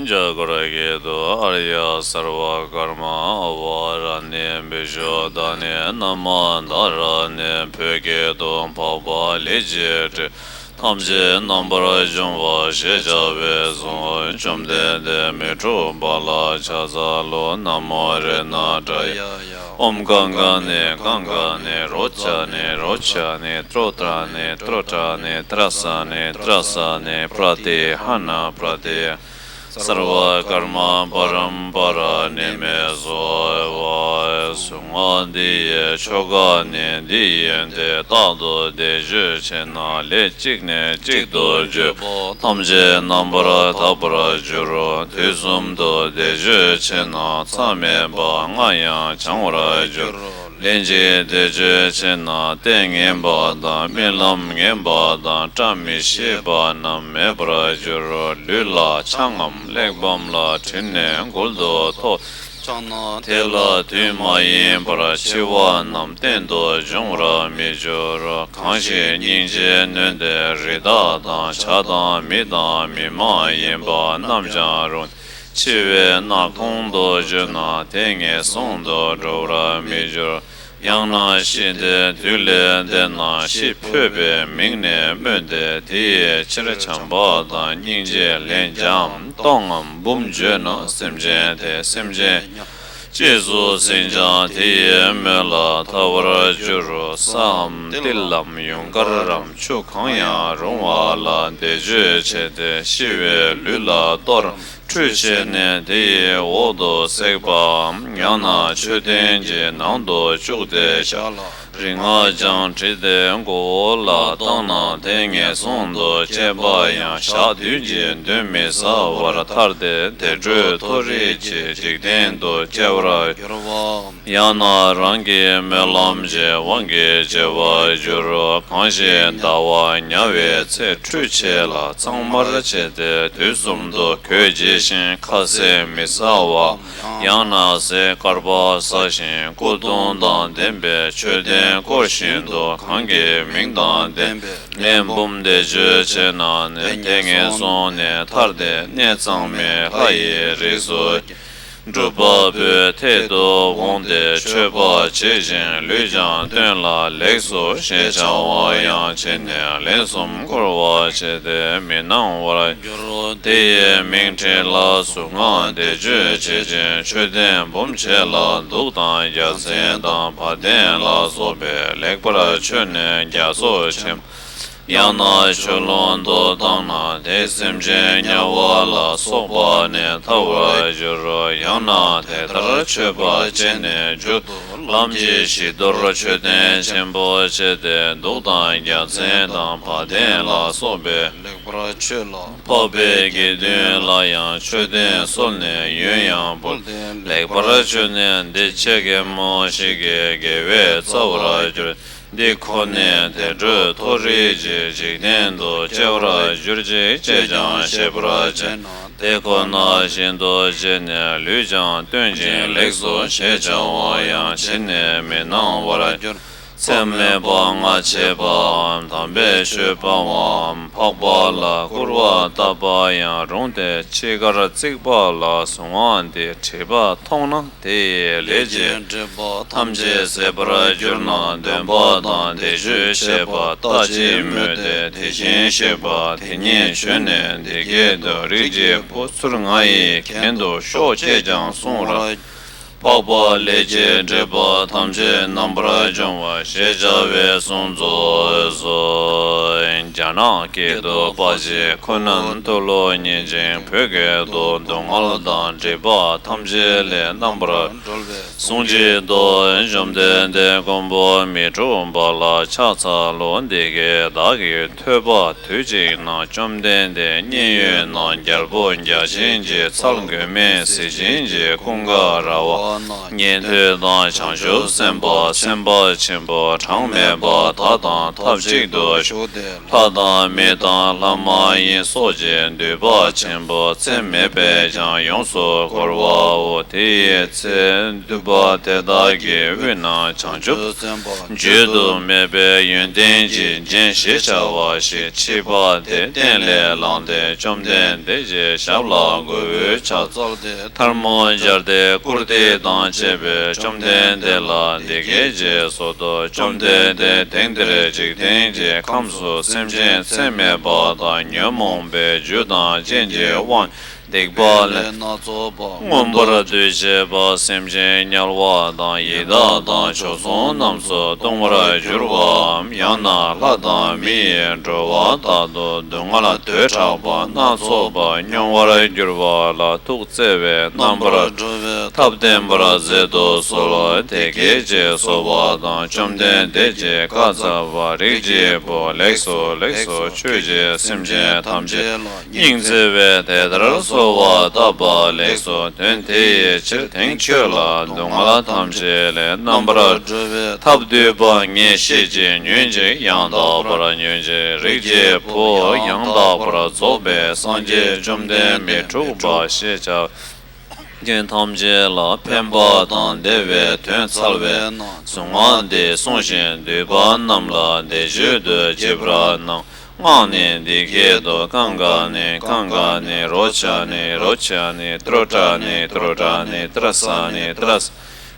འཇའ་གུར་གྱི་དུ་ཨཱརྱ་སརྦ་ཀརྨ་ཨ་ཝ་ར་ཎི་བི་ཤུདྡྷ་ཎི་ན་མ་དྷ་ར་ཎི་བོད་སྐད་དུ་འཕགས་པ་ལྷས་བྱིན་ཏེ། ཐམས་ཅད་རྣམ་པར་སྦྱོང་བ་ཞེས་བྱ་བའི་གཟུངས། བཅོམ་ལྡན་འདས་མི་འཁྲུགས་པ་ལ་ཕྱག་འཚལ་ལོ། ན་མོ་རཏྣ་ཏྲ་ཡ། ཨོཾ་ཀང་ཀ་ནི་ཀང་ཀ་ནི་རོ་ཙ་ནི་རོ་ཙ་ནི་ཏྲོ་ཏྲ་ནི་ཏྲོ་ཏྲ་ནི་ཏྲ་ས་ནི་ཏྲ་ས་ནི་པྲ་ཏི་ཧ་ན་པྲ་ཏི། སརྦ་ཀརྨ་པ་རམ་པ་ར་ནི་མི་སོ་ཝ་སུ་ང་འདི་ཡི་ཆོ་ག་ནི་འདི་ཡིན་ཏེ། རྟག་ཏུ་འདི་ཞུ་ཕྱིར་ན་ལྷས་གཅིག་ནས་གཅིག་ཏུ་བརྒྱུད་པ་ཐམས་ཅད་རྣམ་པར་དག་པར་འགྱུར་རོ། དུས་གསུམ་དུ་འདི་ཞུ་ཕྱིར་ན་མཚམས་མེད་པ་ལྔ་ཡང་བྱང་བར་འགྱུར་རོ། ལན་གཅིག་བཟླས་བརྗོད་བྱས་ན། ལྟས་ངན་པ་དང་རྨི་ལམ་ངན་པ་དང་བཀྲ་མི་ཤིས་པ་རྣམས་མེད་པར་འགྱུར་རོ། ལུས་ལ་ཆང་ངམ་གླེགས་བམ་ལ་དྲིལ་ནས་མགུལ་དུ་ཐོགས་ཆགས་ན། དེ་ལ་དུས་མ་ཡིན་པར་འཆི་བ་རྣམས་གཏན་དུ་འབྱུང་བར་མི་འགྱུར་རོ། གང་ཞིག་སྙིང་རྗེའི་སྣོད་དེ་རི་དྭགས་དང་བྱ་དང་མི་དང་མི་མ་ཡིན་པ་རྣམས་ཀྱང་རུང་། འཆི་བའི་ནག་ཁུང་དུ་གྱུར་ན་དེ་ངན་སོང་དུ་འགྲོ་བར་མི་འགྱུར། ཡང་ན་ཤི་སྟེ་དུས་ལས་འདས་ན་ཤི་འཕོས་པའི་མིང་ནས་སྨོས་ཏེ། དེ་ཡི་ཕྱིར་བྱམས་པ་དང་སྙིང་རྗེ་ལན་བརྒྱའམ་སྟོང་ངམ་འབུམ་བརྗོད་ན། སེམས་ཅན་དེ་སེམས་ཅན་ཉག་གཅིག་སུ་ཟིན་ཀྱང་དེ་ཡི་མོད་ལ་ཐར་བར་འགྱུར་རོ། སའམ་ཏིལ་ལམ་ཡུངས་ཀར་རམ་ཆུ་གང་ཡང་རུང་བ་ལ་བཟླས་བརྗོད་བྱས་ཏེ། ཤི་བའི་ལུས་ལ་གཏོར་ཁྲུས་བྱས་ནས་དེ་ཡི་འོག་ཏུ་བསྲེགས་པའམ། ཡང་ན་མཆོད་རྟེན་གྱི་ནང་དུ་བཅུག་སྟེ་ཞག་ལ་རིག་སྔགས་ཀྱང་བྲིས་ཏེ་མགོ་བོ་ལ་བཏང་ན། དེ་ངན་སོང་དུ་སྐྱེས་པ་ཡང་ཞག་བདུན་གྱི་མདུན་མི་ཟ་བར་ཐར་ཏེ་བདེ་དྲོད་མཐོ་རིས་ཀྱི་འཇིག་རྟེན་དུ་སྐྱེ་བར་འགྱུར་བའམ། ཡང་ན་རང་གི་སྨོན་ལམ་གྱི་དབང་གིས་སྐྱེ་བར་འགྱུར་རོ། གང་ཞིག་ཟླ་བ་ཉ་བའི་ཚེ་ཁྲུས་བྱས་ལ་གཙང་མར་བྱས་ཏེ་དུས་གསུམ་དུ་གོས་བརྗེ་ཞིང་ཁ་ཟས་མི་ཟ་བ། ཡང་ན་ཟས་དཀར་པོ་ཟ་ཞིང་སྐུ་གདུང་དང་ལྡན་པའི་མཆོད་རྟེན་བསྐོར་བཞིན་དུ་གང་གི་མིང་དང་ལྡན་པའི་ལན་འབུམ་བཟླས་བརྗོད་བྱས་ན་ནི། དེ་ངན་སོང་ནས་ཐར་ཏེ་གནས་གཙང་མའི་ལྷ་ཡི་རིགས་སུ་སྐྱེ། སྒྲུབ་པ་པོའི་ཐད་དུ་འོངས་ཏེ་མཆོད་པ་བྱེད་ཅིང་ལུས་ཀྱང་སྟོན་ལ་ལེགས་སོ་ཞེས་བྱ་བ་ཡང་བྱིན་ནས་ལན་གསུམ་བསྐོར་བ་བྱས་ཏེ་མི་སྣང་བར་འགྱུར་རོ། དེ་ཡི་མིང་བྲིས་ལ་གཟུངས་སྔགས་བཟླས་བརྗོད་བྱེད་ཅིང་མཆོད་རྟེན་འབུམ་བྱས་ལ་གདུགས་དང་རྒྱལ་མཚན་དང་བ་དན་ལ་སོགས་པས་ལེགས་པར་མཆོད་ནས་རྒྱ་མཚོ་ཆེན་པོ། ཡང་ན་ཆུ་ཀླུང་དུ་བཏང་ན་དེ་སེམས་ཅན་དམྱལ་བ་ལ་སོགས་པ་ནས་ཐར་བར་འགྱུར་རོ། ཡང་ན་དེ་ལྟར་མཆོད་པ་བྱས་ནས་མཇུག་ཏུ་ལམ་གྱི་བཞི་མདོར་མཆོད་རྟེན་ཆེན་པོ་བྱས་ཏེ་གདུགས་དང་རྒྱལ་མཚན་དང་བ་དན་ལ་སོགས་པས་ལེགས་པར་མཆོད་ལ། འཕགས་པའི་དགེ་འདུན་ལ་ཡང་མཆོད་རྟེན་གསོལ་ནས་ཡོན་ཡང་ཕུལ་ཏེ་ལེགས་པར་མཆོད་ནས། འདི་ཆེ་གེ་མོ་ཞིག་གི་དགེ་བའི་རྩ་བར་གྱུར། འདི་ཁོ་ནས་བདེ་དྲོད་མཐོ་རིས་ཀྱི་འཇིག་རྟེན་དུ་སྐྱེ་བར་འགྱུར་ཅིག་ཅེས་ཀྱང་ཤེས་པར་བྱས་ན། དེ་ཁོ་ན་བཞིན་དུ་བྱས་ནས་ལུས་ཀྱང་སྟོན་ཅིང་ལེགས་སོ་ཞེས་བྱ་བ་ཡང་བྱིན་ནས་མི་སྣང་བར་གྱུར། ཚད་མེད་པ་ལྔ་བྱེད་པའམ་དམ་པའི་ཆོས་སྤང་བའམ་འཕགས་པ་ལ་སྐུར་བ་བཏབ་པ་ཡང་རུང་སྟེ་འཆི་ཁར་བརྩིགས་པ་ལ་གཟུངས་སྔགས་འདི་བྲིས་པ་མཐོང་ན། དེ་ཡི་ལས་ཀྱི་སྒྲིབ་པ་ཐམས་ཅད་ཟད་པར་གྱུར་ན་འདོན་པ་དང་བཟླས་བརྗོད་བྱེད་པ་ལྟ་ཅི་སྨོས་ཏེ། དེ་བཞིན་གཤེགས་པ་དེ་ཉིད་བྱོན་ནས་འདི་སྐད་དུ། རིགས་ཀྱི་བུ་ཚུར་ང་ཡི་གན་དུ་ཤོག་ཅེས་ཀྱང་གསུངས་རབ། འཕགས་པ་ལས་ཀྱི་སྒྲིབ་པ་ཐམས་ཅད་རྣམ་པར་སྦྱོང་བ་ཞེས་བྱ་བའི་གསུང་རྫོགས་སོ། རྒྱ་ནག་སྐད་དུ། པ་ཅིག་ཁོ་ནན་ཏུ་ལོ་ཉིན་ཅིང་བོད་སྐད་དུ། སྡུག་བསྔལ་དང་སྒྲིབ་པ་ཐམས་ཅད་ལས་རྣམ་པར་གྲོལ་བའི་གསུང་གཅིག་ཏུ་བཅོམ་ལྡན་འདས་མགོན་པོ་མི་འཁྲུགས་པ་ལ་ཕྱག་འཚལ་ལོ། འདི་སྐད་བདག་གིས་ཐོས་པ། དུས་གཅིག་ན་བཅོམ་ལྡན་འདས་མཉན་ཡོད་ན་རྒྱལ་པོ་བརྒྱ་བྱིན་གྱི་ཚལ་མགོན་མེད་ཟས་སྦྱིན་གྱི་ཀུན་དགའ་ར་བ་ན་ཉན་ཐོས་དང་བྱང་ཆུབ་སེམས་དཔའ་སེམས་དཔའ་ཆེན་པོ་གྲངས་མེད་པ་དག་དང་ཐབས་ཅིག་ཏུ་བཞུགས་ཏེ། ལྷ་དང་མི་དང་ལྷ་མ་ཡིན་སོགས་ཀྱི་འདུས་པ་ཆེན་པོ་ཚད་མེད་པས་ཀྱང་ཡོངས་སུ་བསྐོར་བའོ། དེ་ཡི་ཚེ་འདུས་པ་དེ་དག་གི་དབུས་ན་བྱང་ཆུབ་སེམས་དཔའ་བརྗོད་དུ་མེད་པའི་ཡོན་ཏན་གྱི་རྒྱན་ཞེས་བྱ་བ་ཞིག་མཆིས་པ་དེ་སྟན་ལས་ལངས་ཏེ་བཅོམ་ལྡན་འདས་ཀྱི་ཞབས་ལ་མགོ་བོས་ཕྱག་འཚལ་ཏེ་ཐལ་མོ་སྦྱར་ཏེ་བཀུར་སྟི་དང་བཅས་པས་བཅོམ་ལྡན་འདས་ལ་འདི་སྐད་ཅེས་གསོལ་ཏོ། བཅོམ་ལྡན་འདས། དེང་འདིར་འཇིག་རྟེན་གྱི་ཁམས་སུ་སེམས་ཅན་ཚད་མེད་པ་དང་ཉོན་མོངས་པའི་རྒྱུ་དང་རྐྱེན་གྱི་དབང་སྡིག་པ་ལས་སྣ་ཚོགས་པ་མངོན་པར་འདུ་བྱེད་པ་སེམས་ཅན་དམྱལ་བ་དང་ཡི་དྭགས་དང་བྱོལ་སོང་རྣམས་སུ་ལྟུང་བར་འགྱུར་བའམ། ཡང་ན་ལྷ་དང་མི་ཡི་འགྲོ་བ་དག་ཏུ་སྡུག་བསྔལ་དོས་དྲག་པ་སྣ་ཚོགས་པ་མྱོང་བར་འགྱུར་བ་ལ་ཐུགས་བརྩེ་བས་རྣམ་པར་གྲོལ་བའི་ཐབས་བསྟན་པར་མཛད་དུ་གསོལ། དེ་སྐད་ཅེས་གསོལ་བ་དང་། བཅོམ་ལྡན་འདས་ཀྱིས་བཀའ་སྩལ་པ། རིགས་ཀྱི་བུ། ལེགས་སོ། ལེགས་སོ། ཁྱོད་ཀྱིས་སེམས་ཅན་ཐམས་ཅད་ལ་སྙིང་བརྩེ་བས་དེ་ལྟར་གསོལ། འཚོ་བ་བཏབ་པ་ལེགས་སོ། དོན་དེ་ཡི་ཕྱིར་དེང་ཁྱོད་ལ། སྡུག་བསྔལ་ཐམས་ཅད་ལས་རྣམ་པར་གྲོལ་བའི་ཐབས་བསྡུས་པ་ངས་བཤད་ཅིང་། ཉོན་ཅིག་ཡང་དག་པར། ཉོན་ཅིག་རིགས་ཀྱི་བུ། ཡང་དག་པར་རྫོགས་པའི་སངས་རྒྱས་བཅོམ་ལྡན་མི་འཁྲུགས་པ་ཞེས་བྱ་བ། ཅན་ཐམས་ཅད་ལ་ཕན་པ་དང་བདེ་བའི་དོན་འཚལ་བས་ན། གཟུངས་སྔགས་འདི་གསུངས་ཤིང་འདུས་པ་རྣམས་ལ་འདི་བརྗོད་དུ་བགྱིས་པར་གནང་། སྔགས་ནི་འདི་སྐད་དུ། ཀཾ་ཀ་ནི་ཀཾ་ཀ་ནི། རོ་ཙ་ནི་རོ་ཙ་ནི། ཏྲོ་ཏྲ་ནི་ཏྲོ་ཏྲ་ནི། ཏྲ་ས་ནི་ཏྲ་ས།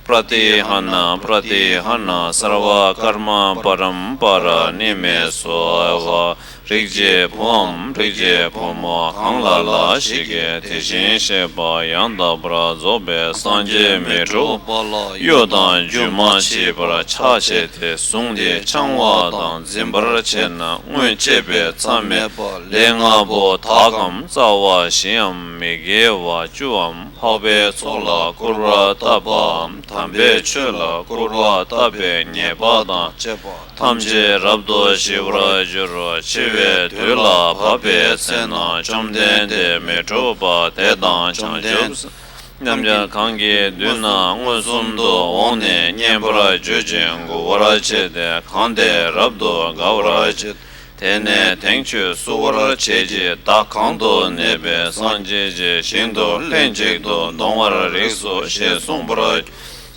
པྲ་ཏི་ཧ་ན་པྲ་ཏི་ཧ་ན། སརྦ་ཀརྨ་པ་རམ་པ་ར་ནི་མི་སོ་བ། རིགས་ཀྱི་བུའམ་རིགས་ཀྱི་བུ་མོ་གང་ལ་ལ་ཞིག་གིས་དེ་བཞིན་གཤེགས་པ་ཡང་དག་པར་རྫོགས་པའི་སངས་རྒྱས་མི་འཁྲུགས་པ་ལ་གཡོ་དང་རྒྱུ་མ་མཆིས་པར་ཕྱག་བྱས་ཏེ། གཟུངས་འདི་འཆང་བ་དང་འཛིན་པར་བྱེད་ན། སྔོན་སྤྱད་པའི་མཚམས་མེད་པ་ལས་ལྔ་པོ་དག་གམ། རྩ་བ་བཞིའམ་མི་དགེ་བ་བཅུའམ། འཕགས་པའི་ཚོགས་ལ་སྐུར་བ་བཏབ་པའམ། དམ་པའི་ཆོས་ལ་སྐུར་བ་བཏབ་པའི་ཉེས་པ་དང་བཅས་པ་ཐམས་ཅད་རབ་ཏུ་ཞི་བར་འགྱུར་རོ། འཆི་བའི་དུས་ལ་བབ་པའི་ཚེ་ན་བཅོམ་ལྡན་འདས་མི་འཁྲུགས་པ་དེ་དང་བྱང་ཆུབ་སེམས་དཔའ་རྣམས་ཀྱང་གང་གི་མདུན་ན་མངོན་སུམ་དུ་འོངས་ནས་མཉན་པར་གྱུར་ཅིང་མགུ་བར་བྱས་ཏེ། གང་དེ་རབ་ཏུ་དགའ་བར་བྱེད། དེ་ནས་དེང་ཁྱོད་བསུ་བར་བྱེད་ཀྱི། བདག་གང་དུ་གནས་པའི་སངས་རྒྱས་ཀྱི་ཞིང་དུ་ལྷན་ཅིག་ཏུ་འདོང་བར་རིགས་སོ་ཞེས་གསུངས་པར།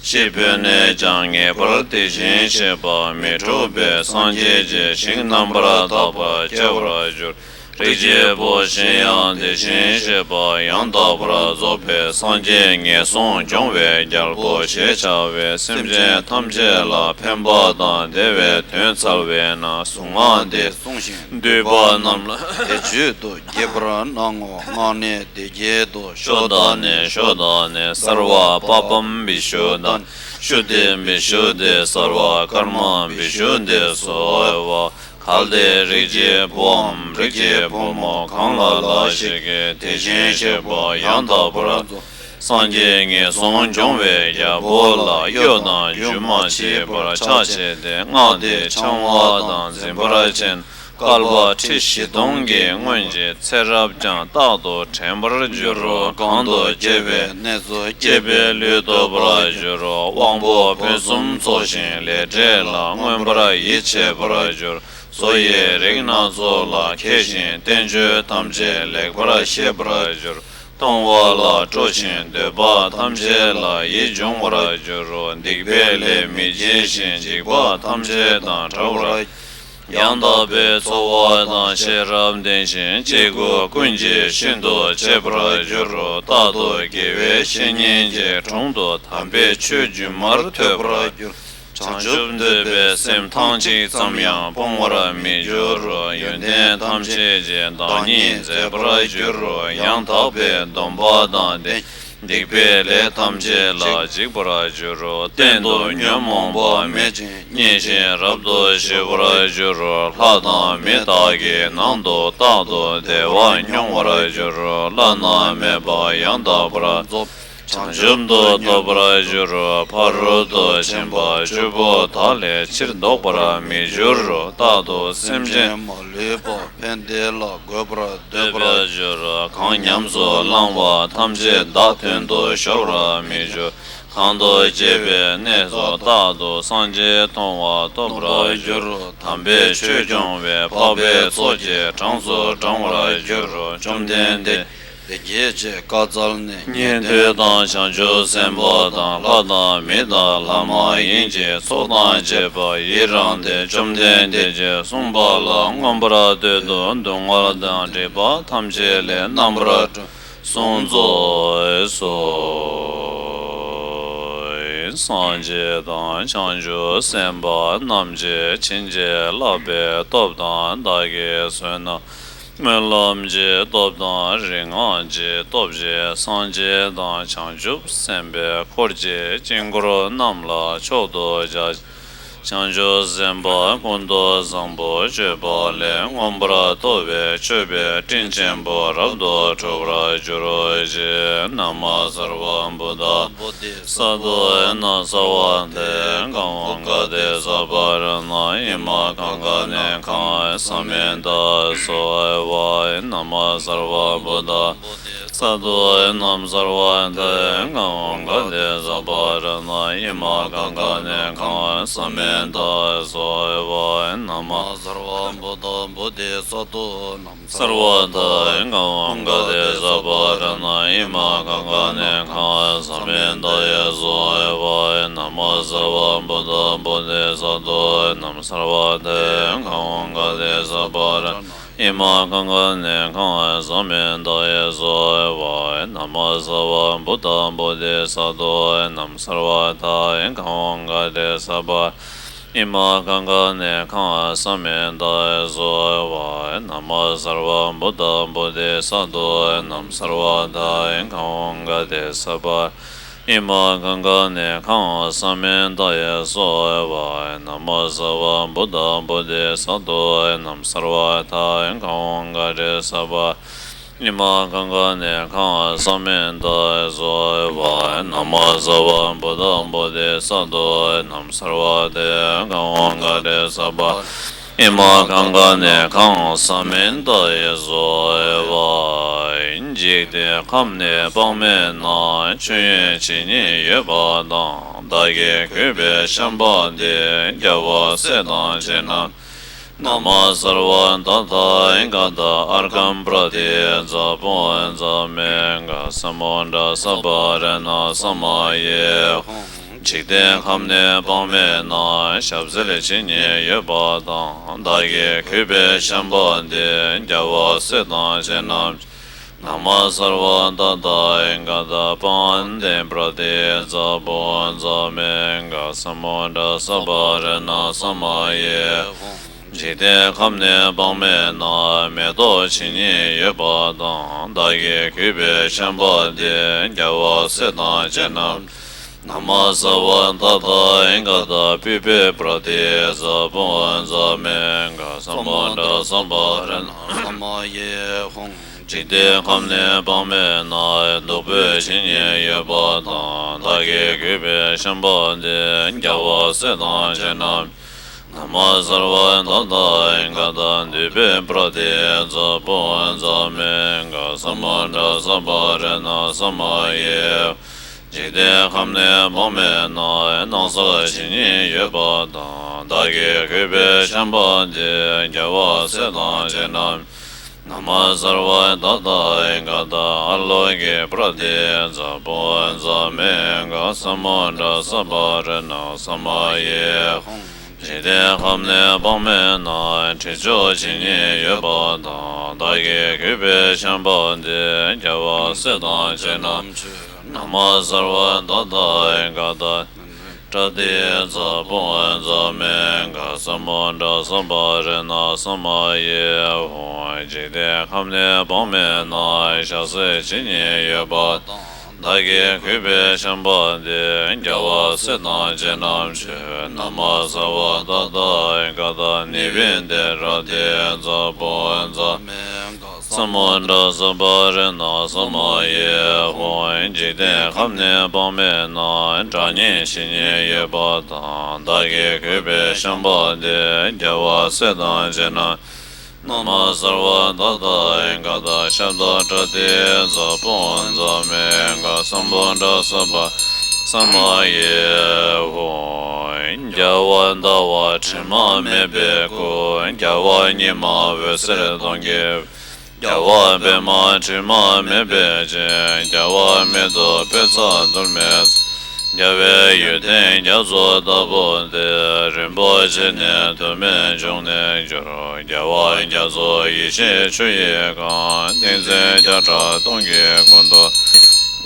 ཤི་འཕོས་ནས་ཀྱང་ངེས་པར་དེ་བཞིན་གཤེགས་པ་མི་འཁྲུགས་པའི་སངས་རྒྱས་ཀྱི་ཞིང་རྣམ་པར་དག་པར་སྐྱེ་བར་འགྱུར། རིགས་ཀྱི་བུ་གཞན་ཡང་དེ་བཞིན་གཤེགས་པ་ཡང་དག་པར་རྫོགས་པའི་སངས་རྒྱས་ངན་སོང་སྦྱོང་བའི་རྒྱལ་པོ་ཞེས་བྱ་བའི་སེམས་ཅན་ཐམས་ཅད་ལ་ཕན་པ་དང་བདེ་བའི་དོན་འཚལ་བས་ན་གཟུངས་སྔགས་འདི་གསུངས་ཤིང་འདུས་པ་རྣམས་ལ་འདི་བརྗོད་དུ་བགྱིས་པར་གནང་ངོ་། སྔགས་ནི་འདི་སྐད་དུ། ཤོ་ད་ནི་ཤོ་ད་ནི། སརྦ་པ་པཾ་བི་ཤུདྡྷཱན། ཤུདྡྷི་བི་ཤུདྡྷི་སརྦ་ཀརྨ་བི་ཤུདྡྷི་སྭཱ་ཧཱ། གལ་ཏེ་རིགས་ཀྱི་བུའམ་རིགས་ཀྱི་བུ་མོ་གང་ལ་ལ་ཞིག་གིས་དེ་བཞིན་གཤེགས་པ་ཡང་དག་པར་རྫོགས་སངས་རྒྱས་ངན་སོང་སྦྱོང་བའི་རྒྱལ་པོ་ལ་གཡོ་དང་རྒྱུ་མ་མཆིས་པར་ཕྱག་བྱས་ཏེ། སྔགས་འདི་འཆང་བ་དང་འཛིན་པར་བྱེད་ན། བསྐལ་པ་ཁྲི་བཞི་སྟོང་གི་སྔོན་གྱི་ཚེ་རབས་ཀྱང་རྟག་ཏུ་དྲན་པར་འགྱུར་རོ། གང་དུ་སྐྱེ་བའི་གནས་སུ་སྐྱེས་པའི་ལུས་ཐོབ་པར་འགྱུར་རོ། དབང་པོ་ཕུན་སུམ་ཚོགས་ཤིང་ལས་འབྲས་ལ་མངོན་པར་ཡིད་ཆེས་པར་འགྱུར། བཟོ་ཡི་རིགས་སྣ་ཚོགས་ལ་མཁས་ཤིང་བསྟན་བཅོས་ཐམས་ཅད་ལེགས་པར་ཤེས་པར་འགྱུར། མཐོང་བ་ལ་སྤྲོ་ཞིང་འདོད་པ་ཐམས་ཅད་ལ་ཡིད་འབྱུང་བར་འགྱུར་རོ། སྡིག་པའི་ལས་མི་བགྱིད་ཅིང་འཇིགས་པ་ཐམས་ཅད་དང་བྲལ་བར། ཡང་དག་པའི་འཚོ་བ་དང་ཤེས་རབ་ལྡན་ཞིང་སྐྱེ་དགུ་ཀུན་གྱི་ཤིན་ཏུ་འཆད་པར་འགྱུར་རོ། རྟག་ཏུ་དགེ་བའི་བཤེས་གཉེན་གྱི་དྲུང་དུ་དམ་པའི་ཆོས་རྒྱུན་མར་ཐོས་པར་འགྱུར། བྱང་ཆུབ་འདོད་པའི་སེམས་ཐང་ཅིག་ཙམ་ཡང་སྤོང་བར་མི་འགྱུར་རོ། ཡོན་ཏན་ཐམས་ཅད་ཀྱི་བདག་ཉིད་མཛེས་པར་འགྱུར་རོ། ཡང་དག་པའི་སྡོམ་པ་དང་ལྡན་སྡིག་པའི་ལས་ཐམས་ཅད་ལ་འཇིགས་པར་འགྱུར་རོ། གཏན་དུ་ཉོན་མོངས་པ་མེད་ཅིང་མཉེས་ཤིང་རབ་ཏུ་ཞི་བར་འགྱུར་རོ། ལྷ་དང་མི་དག་གི་ནང་དུ་རྟག་ཏུ་བདེ་བ་མྱོང་བར་འགྱུར་རོ། བླ་ན་མེད་པ་ཡང་དག་པར་རྫོགས་བྱང་ཆུབ་ཏུ་ཐོབ་པར་འགྱུར་རོ། ཕ་རོལ་ཏུ་ཕྱིན་པ་བཅུ་པོ་དག་ལས་ཕྱིར་ལྡོག་པར་མི་འགྱུར་རོ། རྟག་ཏུ་སེམས་ཅན་མ་ལུས་པ་ཕན་བདེ་ལ་འགོད་པར་འདོད་པར་འགྱུར་རོ། གང་ཉམས་སུ་བླང་བ་ཐམས་ཅད་བདག་དོན་དུ་ཤོར་བར་མི་འགྱུར། གང་དུ་སྐྱེ་བའི་གནས་སུ་རྟག་ཏུ་སངས་རྒྱས་མཐོང་བ་ཐོབ་པར་འགྱུར་རོ། དམ་པའི་ཆོས་སྐྱོང་བའི་འཕགས་པའི་ཚོགས་ཀྱི་གྲངས་སུ་བགྲང་བར་འགྱུར་རོ། བཅོམ་ལྡན་འདས་དེ་སྐད་ཅེས་བཀའ་སྩལ་ནས། ཉན་ཐོས་དང་བྱང་ཆུབ་སེམས་དཔའ་དང་ལྷ་དང་མི་དང་ལྷ་མ་ཡིན་གྱི་ཚོགས་དང་བཅས་པ་ཡི་རངས་ཏེ། བཅོམ་ལྡན་འདས་ཀྱིས་གསུངས་པ་ལ་མངོན་པར་བསྟོད་དོ། སྡུག་བསྔལ་དང་སྒྲིབ་པ་ཐམས་ཅད་ལས་རྣམ་པར་གྲོལ་གསུངས་སོ། སངས་རྒྱས་དང་བྱང་ཆུབ་སེམས་དཔའ་རྣམས་ཀྱིས་བྱིན་གྱིས་བརླབས་པའི་སྟོབས་དང་། བདག་གིས་བསོད་ནམས་སྨོན་ལམ་གྱི་སྟོབས་དང་། རིག་སྔགས་ཀྱི་སྟོབས་ཀྱིས་སངས་རྒྱས་དང་བྱང་ཆུབ་སེམས་དཔའི་འཁོར་གྱི་དཀྱིལ་འཁོར་རྣམས་ལ་མཆོག་ཏུ་བྱ་ཞིང་། བྱང་ཆུབ་སེམས་དཔའ་ཀུན་ཏུ་བཟང་པོ་སྤྱོད་པ་ལས་མངོན་པར་མཐོ་བའི་མཆོད་པའི་སྤྲིན་ཆེན་པོ་རབ་ཏུ་འཁྲུག་པར་འགྱུར་རོ། ཞེས་ན་མ་སརྦ་བུདྡྷ་བོ་དྷི་སཏྭ་ན་ས་ཝ་དྷེ་ག་ཝ་ག་དྷེ་ས་བ་ར་ཎ་ཧི་མ་ག་ག་ནེ་ག་ས་མེ་དྷ་སྭཱ་ཧཱ། ན་མ་སརྦ་བུདྡྷ་བོ་དྷི་ ས་རྡོ་རྣམས་སརྦ་ཏ་གང་ག་ཏེ་ས་པ་ར་ཎ་ཨི་མ་གང་ག་ནི་གང་ས་མི་ཏ་སྭཱ་ཧཱ། ན་མ་སརྦ་བྷུ་ཏ་བྷུ་ཏེ་ས་རྡོ་རྣམས་སརྦ་ཏ་གང་ག་ཏེ་ས་པ་ར་ཎ་ཨི་མ་གང་ག་ནི་གང་ས་མི་ཏ་ཡེ་སྭཱ་ཧཱ། ན་མ་སརྦ་བྷུ་ཏ་བྷུ་ཏེ་ས་རྡོ་རྣམས་སརྦ་ཏ་གང་ག་ཏེ་ས་པ་ར་ཎ་ཨི་མ་གང་ག་ནི་གང་ས་མི་ཏ་ཡེ་སྭཱ་ཧཱ། ན་མ་སརྦ་བྷུ་ཏ་བྷུ་ཏེ་ས་རྡོ་རྣམས་སརྦ་ཏ་གང་ག་ཏེ་ས་པ་ཨི་མ་གང་ག་ནི་གང་ས་མི་ཏ་ཡེ་སྭཱ་ཧཱ། ན་མ་སརྦ་བྷུ་ཏ་བྷུ་ཏེ་ས་རྡོ་རྣམས་སརྦ་ཏ་གང་ག་ཏེ་ས་པ་ཨི་མ་གང་ག་ནི་གང་ས་མི་ཏ་ཡེ་སྭཱ་ཧཱ། ན་མ་སརྦ་བྷུ་ཏ་བྷུ་ཏེ་ས་རྡོ་རྣམས་སརྦ་ཏ་གང་ག་ཏེ་ས་པ་ཨི་མ་གང་ག་ནི་གང་ས་མི་ཏ་ཡེ་སྭཱ་ཧཱ། ན་མ་སརྦ་བྷུ་ཏ་བྷུ་ཏེ་ས་རྡོ་རྣམས་སརྦ་ཏ་གང་ག་ཏེ་ས་པ་ཨི་མ་གང་ག་ནི་གང་ས་མི་ཏ་ཡེ་སྭཱ་ཧཱ། འཇིག་རྟེན་ཁམས་ནི་དཔག་མེད་ན། མཆོད་ཡོན་ཇི་སྙེད་ཡོད་པ་དང་། བདག་གིས་གུས་པས་བཤམས་པ་འདི། རྒྱལ་བ་སྲས་དང་བཅས་རྣམས། ན་མ་སརྦ་ཏ་ཐཱ་ག་ཏ་ཨརྒྷཾ་པྲ་ཏི་ཛཿཛ་པུཾ་ཛཿཛ་མེ་གྷ་སཾ་བྷོ་ཊ་སཾ་བྷ་ར་ཎ་སཾ་མ་ཡེ་ཧཱུྃ། འཇིག་རྟེན་ཁམས་ནི་དཔག་མེད་ན། ཞབས་རྩེར་ཇི་སྙེད་ཡོད་པ་དང་། བདག་གིས་གུས་པས་བཤམས་པ་འདི། རྒྱལ་བ་སྲས་དང་བཅས་རྣམས། ན་མ་སརྦ་ཏ་ཐཱ་ག་ཏ་པཱདྱཾ་པྲ་ཏི་ཛཿཛ་པུཾ་ཛཿཛ་མེ་གྷ་སཾ་བྷོ་ཊ་སཾ་བྷ་ར་ཎ་སཾ་མ་ཡེ་ཧཱུྃ། འཇིག་རྟེན་ཁམས་ནི་དཔག་མེད་ན། མེ་ཏོག་ཇི་སྙེད་ཡོད་པ་དང་། བདག་གིས་གུས་པས་བཤམས་པ་འདི། རྒྱལ་བ་སྲས་དང་བཅས་རྣམས། ན་མ་སརྦ་ཏ་ཐཱ་ག་ཏ་པུཥྤེ་པྲ་ཏི་ཛཿཛ་པུཾ་ཛཿཛ་མེ་གྷ་སཾ་བྷོ་ཊ་སཾ་བྷ་ར་ཎ་སཾ་མ་ཡེ་ཧཱུྃ། འཇིག་རྟེན་ཁམས་ནི་དཔག་མེད་ན། བདུག་སྤོས་ཇི་སྙེད་ཡོད་པ་དང་། བདག་གིས་གུས་པས་བཤམས་པ་འདི། རྒྱལ་བ་སྲས་དང་བཅས་རྣམས། ན་མ་སརྦ་ཏ་ཐཱ་ག་ཏ་དྷཱུ་པེ་པྲ་ཏི་ཛཿཛ་པུཾ་ཛཿཛ་མེ་གྷ་སཾ་བྷོ་ཊ་སཾ་བྷ་ར་ཎ་སཾ་མ་ཡེ། འཇིག་རྟེན་ཁམས་ནི་དཔག་མེད་ན། སྣང་གསལ་ཇི་སྙེད་ཡོད་པ་དང་། བདག་གིས་གུས་པས་བཤམས་པ་འདི། རྒྱལ་བ་སྲས་དང་བཅས་རྣམས། ན་མ་སརྦ་ཏ་ཐཱ་ག་ཏ་ཨ་ལོ་ཀེ་པྲ་ཏི་ཛཿཛ་པུཾ་ཛཿཛ་མེ་གྷ་སཾ་བྷོ་ཊ་སཾ་བྷ་ར་ཎ་སཾ་མ་ཡེ་ཧཱུྃ། འཇིག་རྟེན་ཁམས་ནི་དཔག་མེད་ན། དྲི་མཆོག་ཇི་སྙེད་ཡོད་པ་དང་། བདག་གིས་གུས་པས་བཤམས་པ་འདི། རྒྱལ་བ་སྲས་དང་བཅས་རྣམས། ན་མ་སརྦ་ཏ་ཐཱ་ག་ཏ་པྲ་ཏི་ཛཿཛ་པུཾ་ཛཿཛ་མེ་གྷ་སཾ་བྷོ་ཊ་སཾ་བྷ་ར་ཎ་སཾ་མ་ཡེ་ཧཱུྃ། འཇིག་རྟེན་ཁམས་ནི་དཔག་མེད་ན། ཞལ་ཟས་ཇི་སྙེད་ཡོད་པ་དང་། བདག་གིས་གུས་པས་བཤམས་པ་འདི། རྒྱལ་བ་སྲས་དང་བཅས་རྣམས་མཆོད། ན་མ་སརྦ་ཏ་ཐཱ་ག་ཏ་ནི་བི་ཏེ་པྲ་ཏི་ཛཿཛ་པུཾ་ཛཿཛ་མེ་གྷ་སཾ་བྷོ་ཊ་སཾ་བྷ་ར་ཎ་སཾ་མ་ཡེ་ཧཱུྃ། འཇིག་རྟེན་ཁམས་ནི་དཔག་མེད་ན། གྲགས་སྙན་ཇི་སྙེད་ཡོད་པ་དང་། བདག་གིས་གུས་པས་བཤམས་པ་འདི། རྒྱལ་བ་སྲས་དང་བཅས་རྣམས། ན་མ་སརྦ་ཏ་ཐཱ་ག་ཏ་ཤབྡ་པྲ་ཏི་ཛཿཛ་པུཾ་ཛཿཛ་མེ་གྷ་སཾ་བྷོ་ཊ་སཾ་བྷ་ར་ཎ་སཾ་མ་ཡེ་ཧཱུྃ། རྒྱལ་བ་ཟླ་བ་དྲི་མ་མེད་པའི་སྐུ། རྒྱལ་བ་ཉི་མ་འོད་ཟེར་སྟོང་གི། རྒྱལ་བ་པདྨ་དྲི་མ་མེད་པའི་སྤྱན། རྒྱལ་བ་མེ་ཏོག་པད་ཚལ་དུར་མའི། རྒྱལ་བའི་ཡོན་ཏན་རྒྱ་མཚོ་ལྟ་བུ་སྟེ། རིན་པོ་ཆེ་ནི་དུ་མས་བྱུང་ནས་གྱུར། རྒྱལ་བ་རྒྱ་མཚོ་ཡེ་ཤེས་ཆུ་ཡིས་གང་། ཏིང་འཛིན་བརྒྱ་ཕྲག་སྟོང་གི་ཀུན་ཏུ།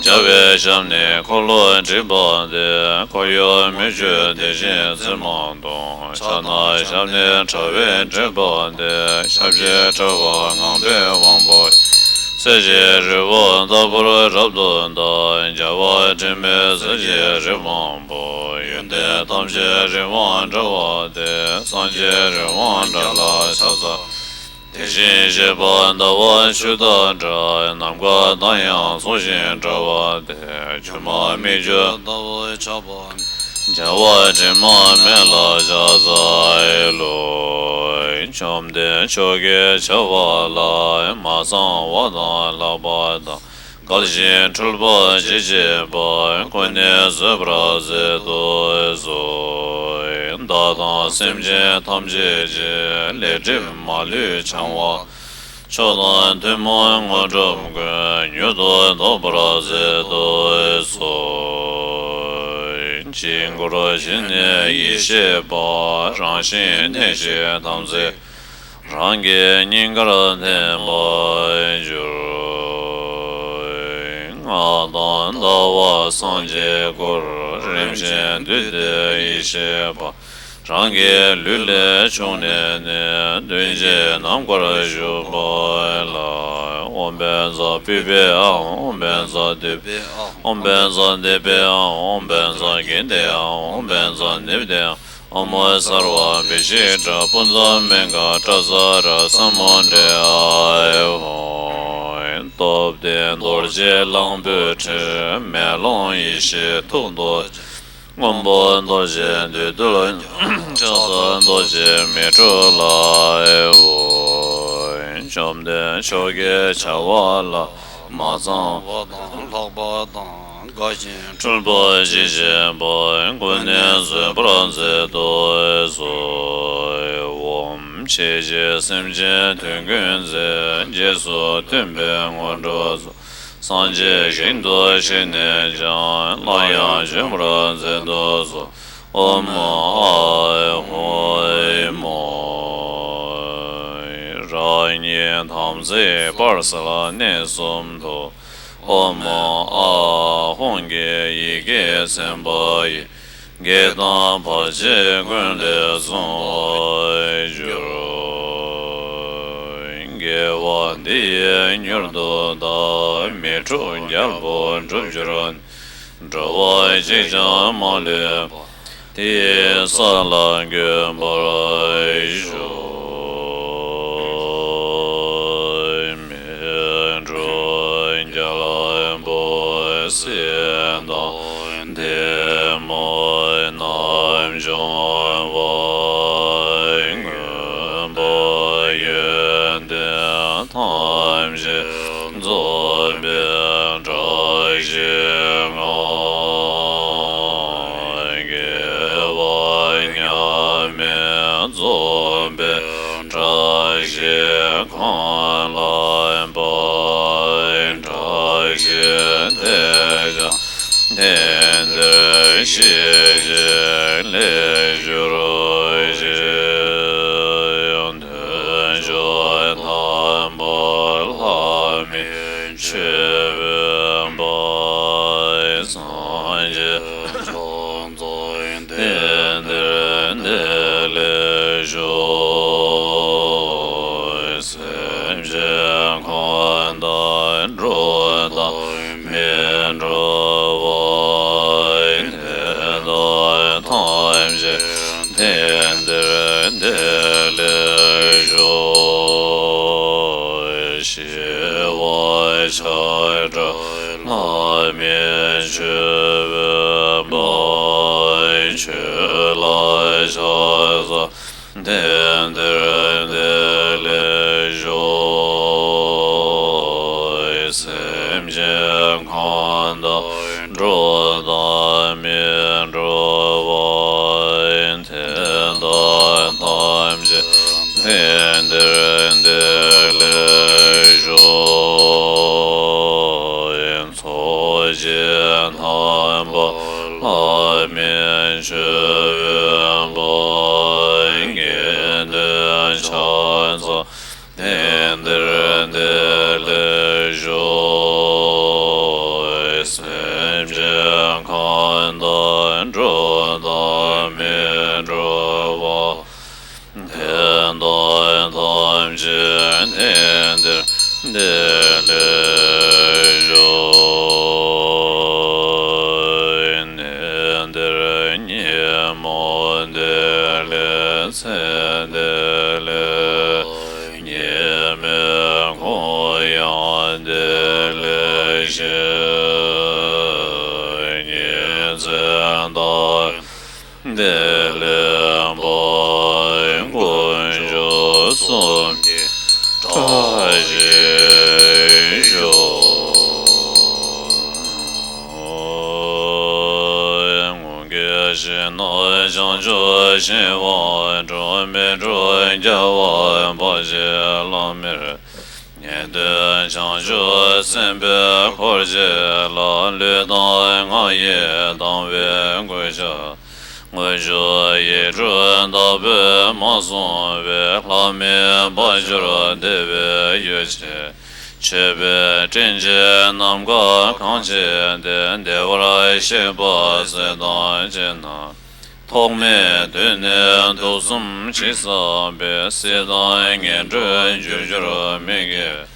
རྒྱལ་བའི་ཞབས་ནི་འཁོར་ལོ་བསྒྲིགས་པ་སྟེ། འཁོར་ཡུག་མི་བསྐྱོད་དེ་བཞིན་རྩིབས་མང་སྟོང་། ཕྱག་ན་ཞབས་ནི་ཕྲ་བས་བསྒྲིགས་པ་སྟེ། ཞབས་ཀྱི་ཕྲ་བ་ངང་པའི་དབང་པོ། གསེར་གྱི་རི་བོ་ལྟ་བུར་རབ་ཏུ་བརྡལ། རྒྱལ་བ་དྲི་མེད་གསེར་གྱི་རི་དབང་པོ། ཡོན་ཏན་ཐམས་ཅད་རི་དབང་འདྲ་བ་སྟེ། སངས་རྒྱས་རི་དབང་འདྲ་ལ་ཕྱག་འཚལ། དེ་བཞིན་གཤེགས་པ་ཟླ་བ་ཆུ་ཟླ་འདྲ། ནམ་མཁའ་མཐའ་ཡང་སྲོག་བཞིན་འདྲ་བ་སྟེ། སྒྱུ་མ་སྨིག་རྒྱུ་ལྟ་བུར་ཆགས་པ། རྒྱལ་བ་དྲི་མ་མེད་ལ་ཕྱག་འཚལ་ལོ། བཅོམ་ལྡན་མཆོག་གི་བྱ་བ་ལ། མ་ཚང་བ་དང་ལྷག་པ་དང་། དགའ་ཞིང་འཁྲུལ་པ་ཇི་སྐྱེས་པ། ཀུན་ནས་བཟོད་པར་མཛད་དུ་གསོལ། བདག་དང་སེམས་ཅན་ཐམས་ཅད་ཀྱི། ལས་སྒྲིབ་མ་ལུས་བྱང་བ། མཆོག་དང་ཐུན་མོང་དངོས་གྲུབ་ཀུན། མྱུར་དུ་ཐོབ་པར་མཛད་དུ་གསོལ། དཀྱིལ་འཁོར་བཞི་ནི་ཡེ་ཤེས་པ། རང་བཞིན་གནས་བཞི་དམ་ཚིག་རང་གི་སྙིང་གར་ཐིམ་པར་གྱུར། སྔགས་དང་ཟླ་བ་སངས་རྒྱས་སྐུ། རིམ་བཞིན་འདུས་ཏེ་ཡེ་ཤེས་པ། རང་གི་ལུས་ལས་བྱུང་ནས་ནི། མདུན་བསྐྱེད་ནམ་མཁར་བཞུགས་པ་ལ། ཨོཾ་བཛྲ་པུཥྤེ་ཨཱཿཧཱུྃ། ཨོཾ་བཛྲ་དཱུརྦྷེ་ཨཱཿཧཱུྃ། ཨོཾ་བཛྲ་དཱིརྦྷེ་ཨཱཿཧཱུྃ། ཨོཾ་བཛྲ་གྷནྟེ་ཨཱཿཧཱུྃ། ཨོཾ་བཛྲ་ནིབ་དཱིརྦྷེ་ཨཱཿཧཱུྃ། ཨ་མོ་སརྦ་བི་ཤི་ཀྲ་པུཉྩ་མིང་ག་ཏྲ་ཛ་ར་ས་མུ་དྲེ་ཨཱཿཧཱུྃ། སྟོབས་ལྡན་རྡོ་རྗེ་གླང་པོའི་ཁྲི། མེ་ལོང་ཡེ་ཤེས་ཐུགས་རྡོ་རྗེ། སྔོན་པོ་རྡོ་རྗེ་བདུད་འདུལ། ཕྱག་རྩ་རྡོ་རྗེ་མི་འཁྲུགས་ལ། ཨེ་ཧོ། བཅོམ་ལྡན་མཆོག་གི་བྱ་བ་ལ། མ་ཚང་བ་དང་ལྷག་པ་དང་། དགའ་ཞིང་འཁྲུལ་པ་ཇི་སྐྱེས་པ། ཀུན་ནས་བཟོད་པར་མཛད་དུ་གསོལ། ཨོཾ་ཆེ་ཁྱེད་སེམས་ཅན་དོན་ཀུན་མཛད། རྗེས་སུ་མཐུན་པའི་དངོས་གྲུབ་སྩོལ། སངས་རྒྱས་ཞིང་དུ་གཤེགས་ནས་ཀྱང་། སླར་ཡང་འབྱོན་པར་མཛད་དུ་གསོལ། ཨོཾ་ཨཱཿཧཱུྃ་ཨེ་ཧོ་ཨེ་ཧོ། རང་ཉིད་དམ་ཚིག་སྤར་སལ་གནས་གསུམ་དུ། ཨོཾ་ཨཱཿཧཱུྃ་གི་ཡི་གེ་མཚན་པ་ཡིས། བགེགས་དང་བར་ཆད་ཀུན་ལས་བསྲུང་བར་འགྱུར། དགེ་བ་འདི་ཡིས་མྱུར་དུ་བདག། མི་འཁྲུགས་རྒྱལ་པོར་འགྲུབ་གྱུར་ནས། འགྲོ་བ་གཅིག་ཀྱང་མ་ལུས་པ། དེ་ཡི་ས་ལ་འགོད་པར་ཤོག། མི་འཁྲུགས་རྒྱལ་པོ་སྲིད་དང་། བདེ་མོ་རྣམ་འཇོམས་པ། མགོན་པོ་ཡོན་ཏན་ཐམས་ཅད་རྫོགས་པའི་བཀྲ་ཤིས་ལྔ། དགེ་བ་མཉམ་མེད་རྫོགས་པའི་བཀྲ་ཤིས་ཁོང་ལ་འབབ། བཀྲ་ཤིས་དེས་ཀྱང་དེང་འདིར་གཤེགས་ཤིང་ལེགས་གྱུར་ཅིག། དོན་མཆོག་ཐར་པ་ལྷ་མིའི་མཆོད་པའི་འབབ། སངས་རྒྱས་ཕྱོགས་བཅུ་དེང་འདིར་བདེ་ལེགས་ཤོག། སེམས་ཅན་ཁམས་དང་འགྲོ་དང་མི་འགྲོ་བ། དེ་དག་ཐམས་ཅད་དེང་འདིར་བདེ་ལེགས་ཤོག། ཞི་བ་ཆགས་བྲལ་ལྷ་མིའི་མཆོད་པའི་འབབ། ཆོས་ལ་ཕྱག་འཚལ་དེང་འདིར་བདེ་ལེགས་ཤོག། སེམས་ཅན་ཁམས་དང་འགྲོ་དང་མི་འགྲོ་བ། དེ་དག་ཐམས་ཅད་དེང་འདིར་བདེ་ལེགས་ཤོག། ཚོགས་ཀྱི་རྣམ་པར་ལྷ་མིའི་མཆོད་པའི་འབབ། དགེ་འདུན་ཕྱག་འཚལ་དེང་འདིར་བདེ་ལེགས་ཤོག། སེམས་ཅན་ཁམས་དང་འགྲོ་དང་མི་འགྲོ་བ། དེ་དག་ཐམས་ཅད་དེང་འདིར་བདེ་ལེགས་ཤོག། གནས་འདིར་ཉིན་མོ་བདེ་ལེགས་མཚན་བདེ་ལེགས། ཉི་མའི་གུང་ཡང་བདེ་ལེགས་ཤིང་། ཉིན་མཚན་ལྟར་བདེ་ལེགས་འབབ། དཀོན་མཆོག་གསུམ་གྱི་བཀྲ་ཤིས་ཤོག། ཞིང་ནོར་བྱང་ཆུབ་ཤིང་དབང་སྒྲུབ་མི་འཁྲུགས་རྒྱལ་བ་འབའ་ཞིག་ལམ་མེར། ཉན་ཐོས་བྱང་ཆུབ་སེམས་དཔའི་འཁོར་བཅས་ལ། ལུས་དང་ངག་ཡིད་དང་བས་གུས་ཕྱག་དངོས་བྱུང་ཡིག་དྲུག་བདག་པོས་མ་གསུངས་པའི། ལྷ་མིའི་དཔལ་འབྱོར་བདེ་བའི་ཡོ་བྱད། མཆོད་པའི་སྤྲིན་གྱིས་ནམ་མཁའ་གང་བྱས་ཏེ། བདེ་བར་གཤེགས་པ་ཟེར་དང་བཅས་རྣམས། ཐོག་མེད་དུས་ནས་དུས་གསུམ་གྱི་བསགས་པའི། སྲིད་དང་ངན་འགྲོའི་རྒྱུར་གྱུར་མི་དགེ།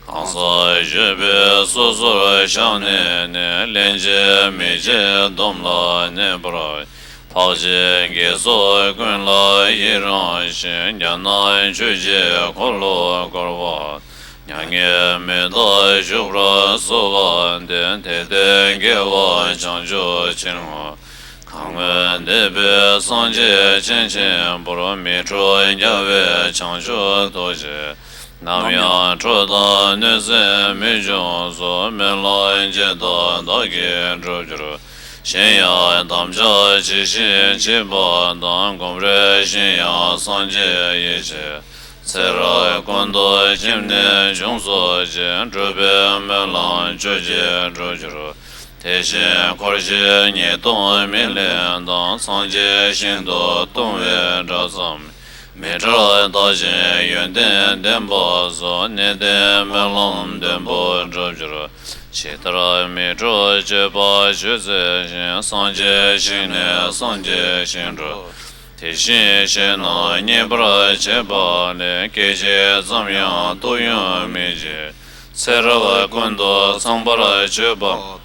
གང་ཟག་གཞོན་པས་སོ་སོར་བཤགས་ནས་ནི། སླན་ཆད་མི་བྱེད་སྡོམ་ལ་གནས་པར། འཕགས་ཆེན་དགེ་ཚོགས་ཀུན་ལ་ཡི་རང་ཞིང་། གྱ་ནོམ་ཆོས་ཀྱི་འཁོར་ལོ་བསྐོར་བ། མྱ་ངན་མི་འདའ་བཞུགས་པར་གསོལ་བ་འདེབས། དེ་ལྟའི་དགེ་བ་བྱང་ཆུབ་ཕྱིར་བསྔོ། གང་སྔོན་འདས་པའི་སངས་རྒྱས་བྱེ་ཆེན་པོར། མི་འཁྲུགས་རྒྱལ་བའི་བྱང་ཆུབ་ཐོབ་ཕྱིར། ནམ་ཡང་འཁྲུག་དང་གནོད་འཚེ་མི་འབྱུང་སོགས། སྨོན་ལམ་ཇི་ལྟར་བདག་གིས་འགྲུབ་གྱུར། གཞན་ཡང་དམ་བཅའ་ཇི་བཞིན་བྱེད་པ་དང་། གོམས་རིམ་བཞིན་ཡང་སངས་རྒྱས་ཡེ་ཤེས། ཚེ་རབས་ཀུན་ཏུ་ཁྱིམ་ནས་འབྱུང་སོགས་ཀྱི། སྒྲུབ་པའི་སྨོན་ལམ་བཅུད་ཀྱིས་འགྲུབ་གྱུར། དེ་བཞིན་འཁོར་བཞི་ཉེས་ལྟུང་མི་ལེན་དང་། སངས་རྒྱས་ཞིང་དུ་ལྟུང་བའི་དགྲ་ཙམ། མི་སྐྲག་བདག་གཞན་ཡོན་ཏན་ལྡན་པ་སོགས། གནས་བརྟན་སྨོན་ལམ་བདུན་པོ་འགྲུབ་གྱུར། ཇི་ལྟར་མི་འཁྲུགས་སྤྱོད་པ་ཆོས་འཛིན་ཞིང་། སངས་རྒྱས་ཞིང་ནས་སངས་རྒྱས་ཞིང་འགྲོ། དེ་བཞིན་གཞན་རྣམས་མཉེས་པར་བྱེད་པ་ལས། སྐད་ཅིག་ཙམ་ཡང་ལྟོགས་ཡུན་མི་བྱེད། ཚེ་རབས་ཀུན་ཏུ་ཚངས་པར་སྤྱོད་པ།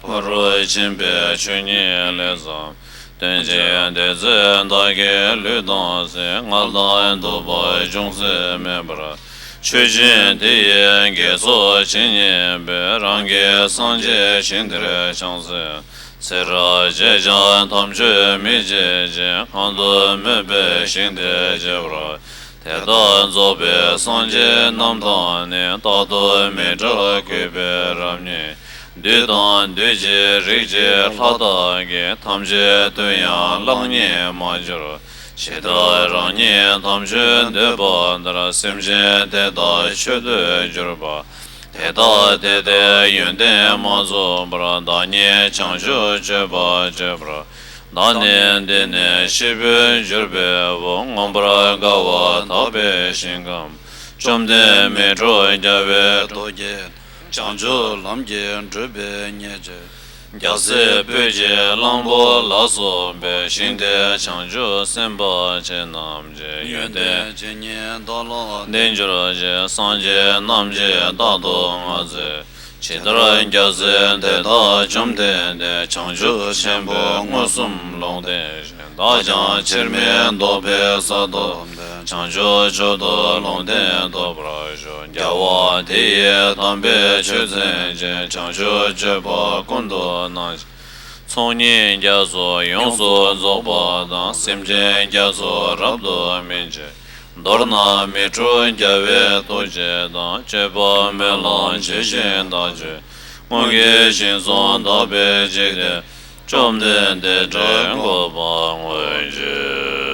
ཕ་རོལ་ཕྱིན་པའི་ཆོས་ཉིད་ལས་བརྩམས། སྟོན་ཅིང་འདི་ཚེ་བདག་གི་ལུས་དང་སེམས། ངལ་དང་གདུག་པ་ཅུང་ཟད་མེད་པར། མཆོད་ཅིང་དེ་ཡི་དགེ་ཚོགས་ཇི་སྙེད་པ། རང་གི་སངས་རྒྱས་ཞིང་དེར་ཕྱག་འཚལ། ཚེ་རབས་ཕྱེད་ཀྱང་དམ་ཆོས་མི་བརྗེད་ཅིང་། གང་དུ་སྨོད་པའི་ཞིང་དེར་སྐྱེ་བར། དེ་དག་རྫོགས་པའི་སངས་རྒྱས་རྣམས་དང་ནི། རྟག་ཏུ་མི་འབྲལ་གུས་པས་རབ་བསྙེན། བདུད་དང་བདུད་ཀྱི་རིགས་ཀྱི་ལྷ་དག་གིས། ཐམས་ཅད་དུ་ཡང་གླགས་རྙེད་མ་གྱུར། ཇི་ལྟར་རང་ཉིད་དམ་ཆོས་འདོད་པ་ལྟར། སེམས་ཅན་དེ་དག་ཆོས་འདོད་གྱུར་པ། དེ་དག་དེ་སྟེ་ཡོན་ཏན་མ་རྫོགས་པར། བདག་ཉིད་བྱང་ཆུབ་སྤྱོད་པ་སྤྱོད་པར། བདག་ནི་འདི་ནས་སྐྱེས་བུར་གྱུར་པའི་བུ། མངོན་པར་དགའ་བ་དག་པའི་ཞིང་ཁམས། བཅོམ་ལྡན་མི་འཁྲུགས་རྒྱལ་བའི་ཐུགས་ཀྱིས། བྱང་ཆུབ་ལམ་གྱིས་བགྲོད་པའི་ཉེར་སྤྱོད། རྒྱལ་སྲས་སྤོས་ཀྱི་གླང་པོ་ལ་སོགས་པའི། ཞིང་དེར་བྱང་ཆུབ་སེམས་དཔའ་ཆེ་རྣམས་ཀྱིས། ཡོན་ཏན་ཇི་སྙེད་བདག་ལ་འདི་འབྱོར་ཅིག། སངས་རྒྱས་རྣམས་ཀྱིས་རྟག་ཏུ་བསྔགས་མཛོད། ཇི་ལྟར་རྒྱལ་སྲས་དེ་དག་བཅོམ་ལྡན་འདས། བྱང་ཆུབ་ཆེན་པོ་མངོན་སུམ་ལུང་བསྟན་བཞིན། བདག་ཀྱང་ཕྱིར་མི་ལྡོག་པའི་ས་ཐོབ་སྟེ། བྱང་ཆུབ་མཆོག་ཏུ་ལུང་བསྟན་ཐོབ་པར་ཤོག། རྒྱལ་བ་དེ་ཡིས་དམ་པའི་ཆོས་འཛིན་ཅིང་། བྱང་ཆུབ་སྤྱོད་པ་ཀུན་ཏུ་སྣང་ཞིང་། ཚོགས་གཉིས་རྒྱ་མཚོ་ཡོངས་སུ་རྫོགས་པ་དང་། སེམས་ཅན་རྒྱ་མཚོ་རབ་ཏུ་སྨིན་ཅིང་། མདོར་ན་མི་འཁྲུགས་རྒྱལ་བའི་ཐུགས་རྗེ་དང་། སྤྱོད་པ་སྨོན་ལམ་ཇི་བཞིན་བདག་སྤྱོད། སྔོན་གྱི་ཞིང་གསུམ་དག་པའི་འཇིག་རྟེན། བཅོམ་ལྡན་འདས་དྲིན་བཀོད་པ་མངོན་གྱུར།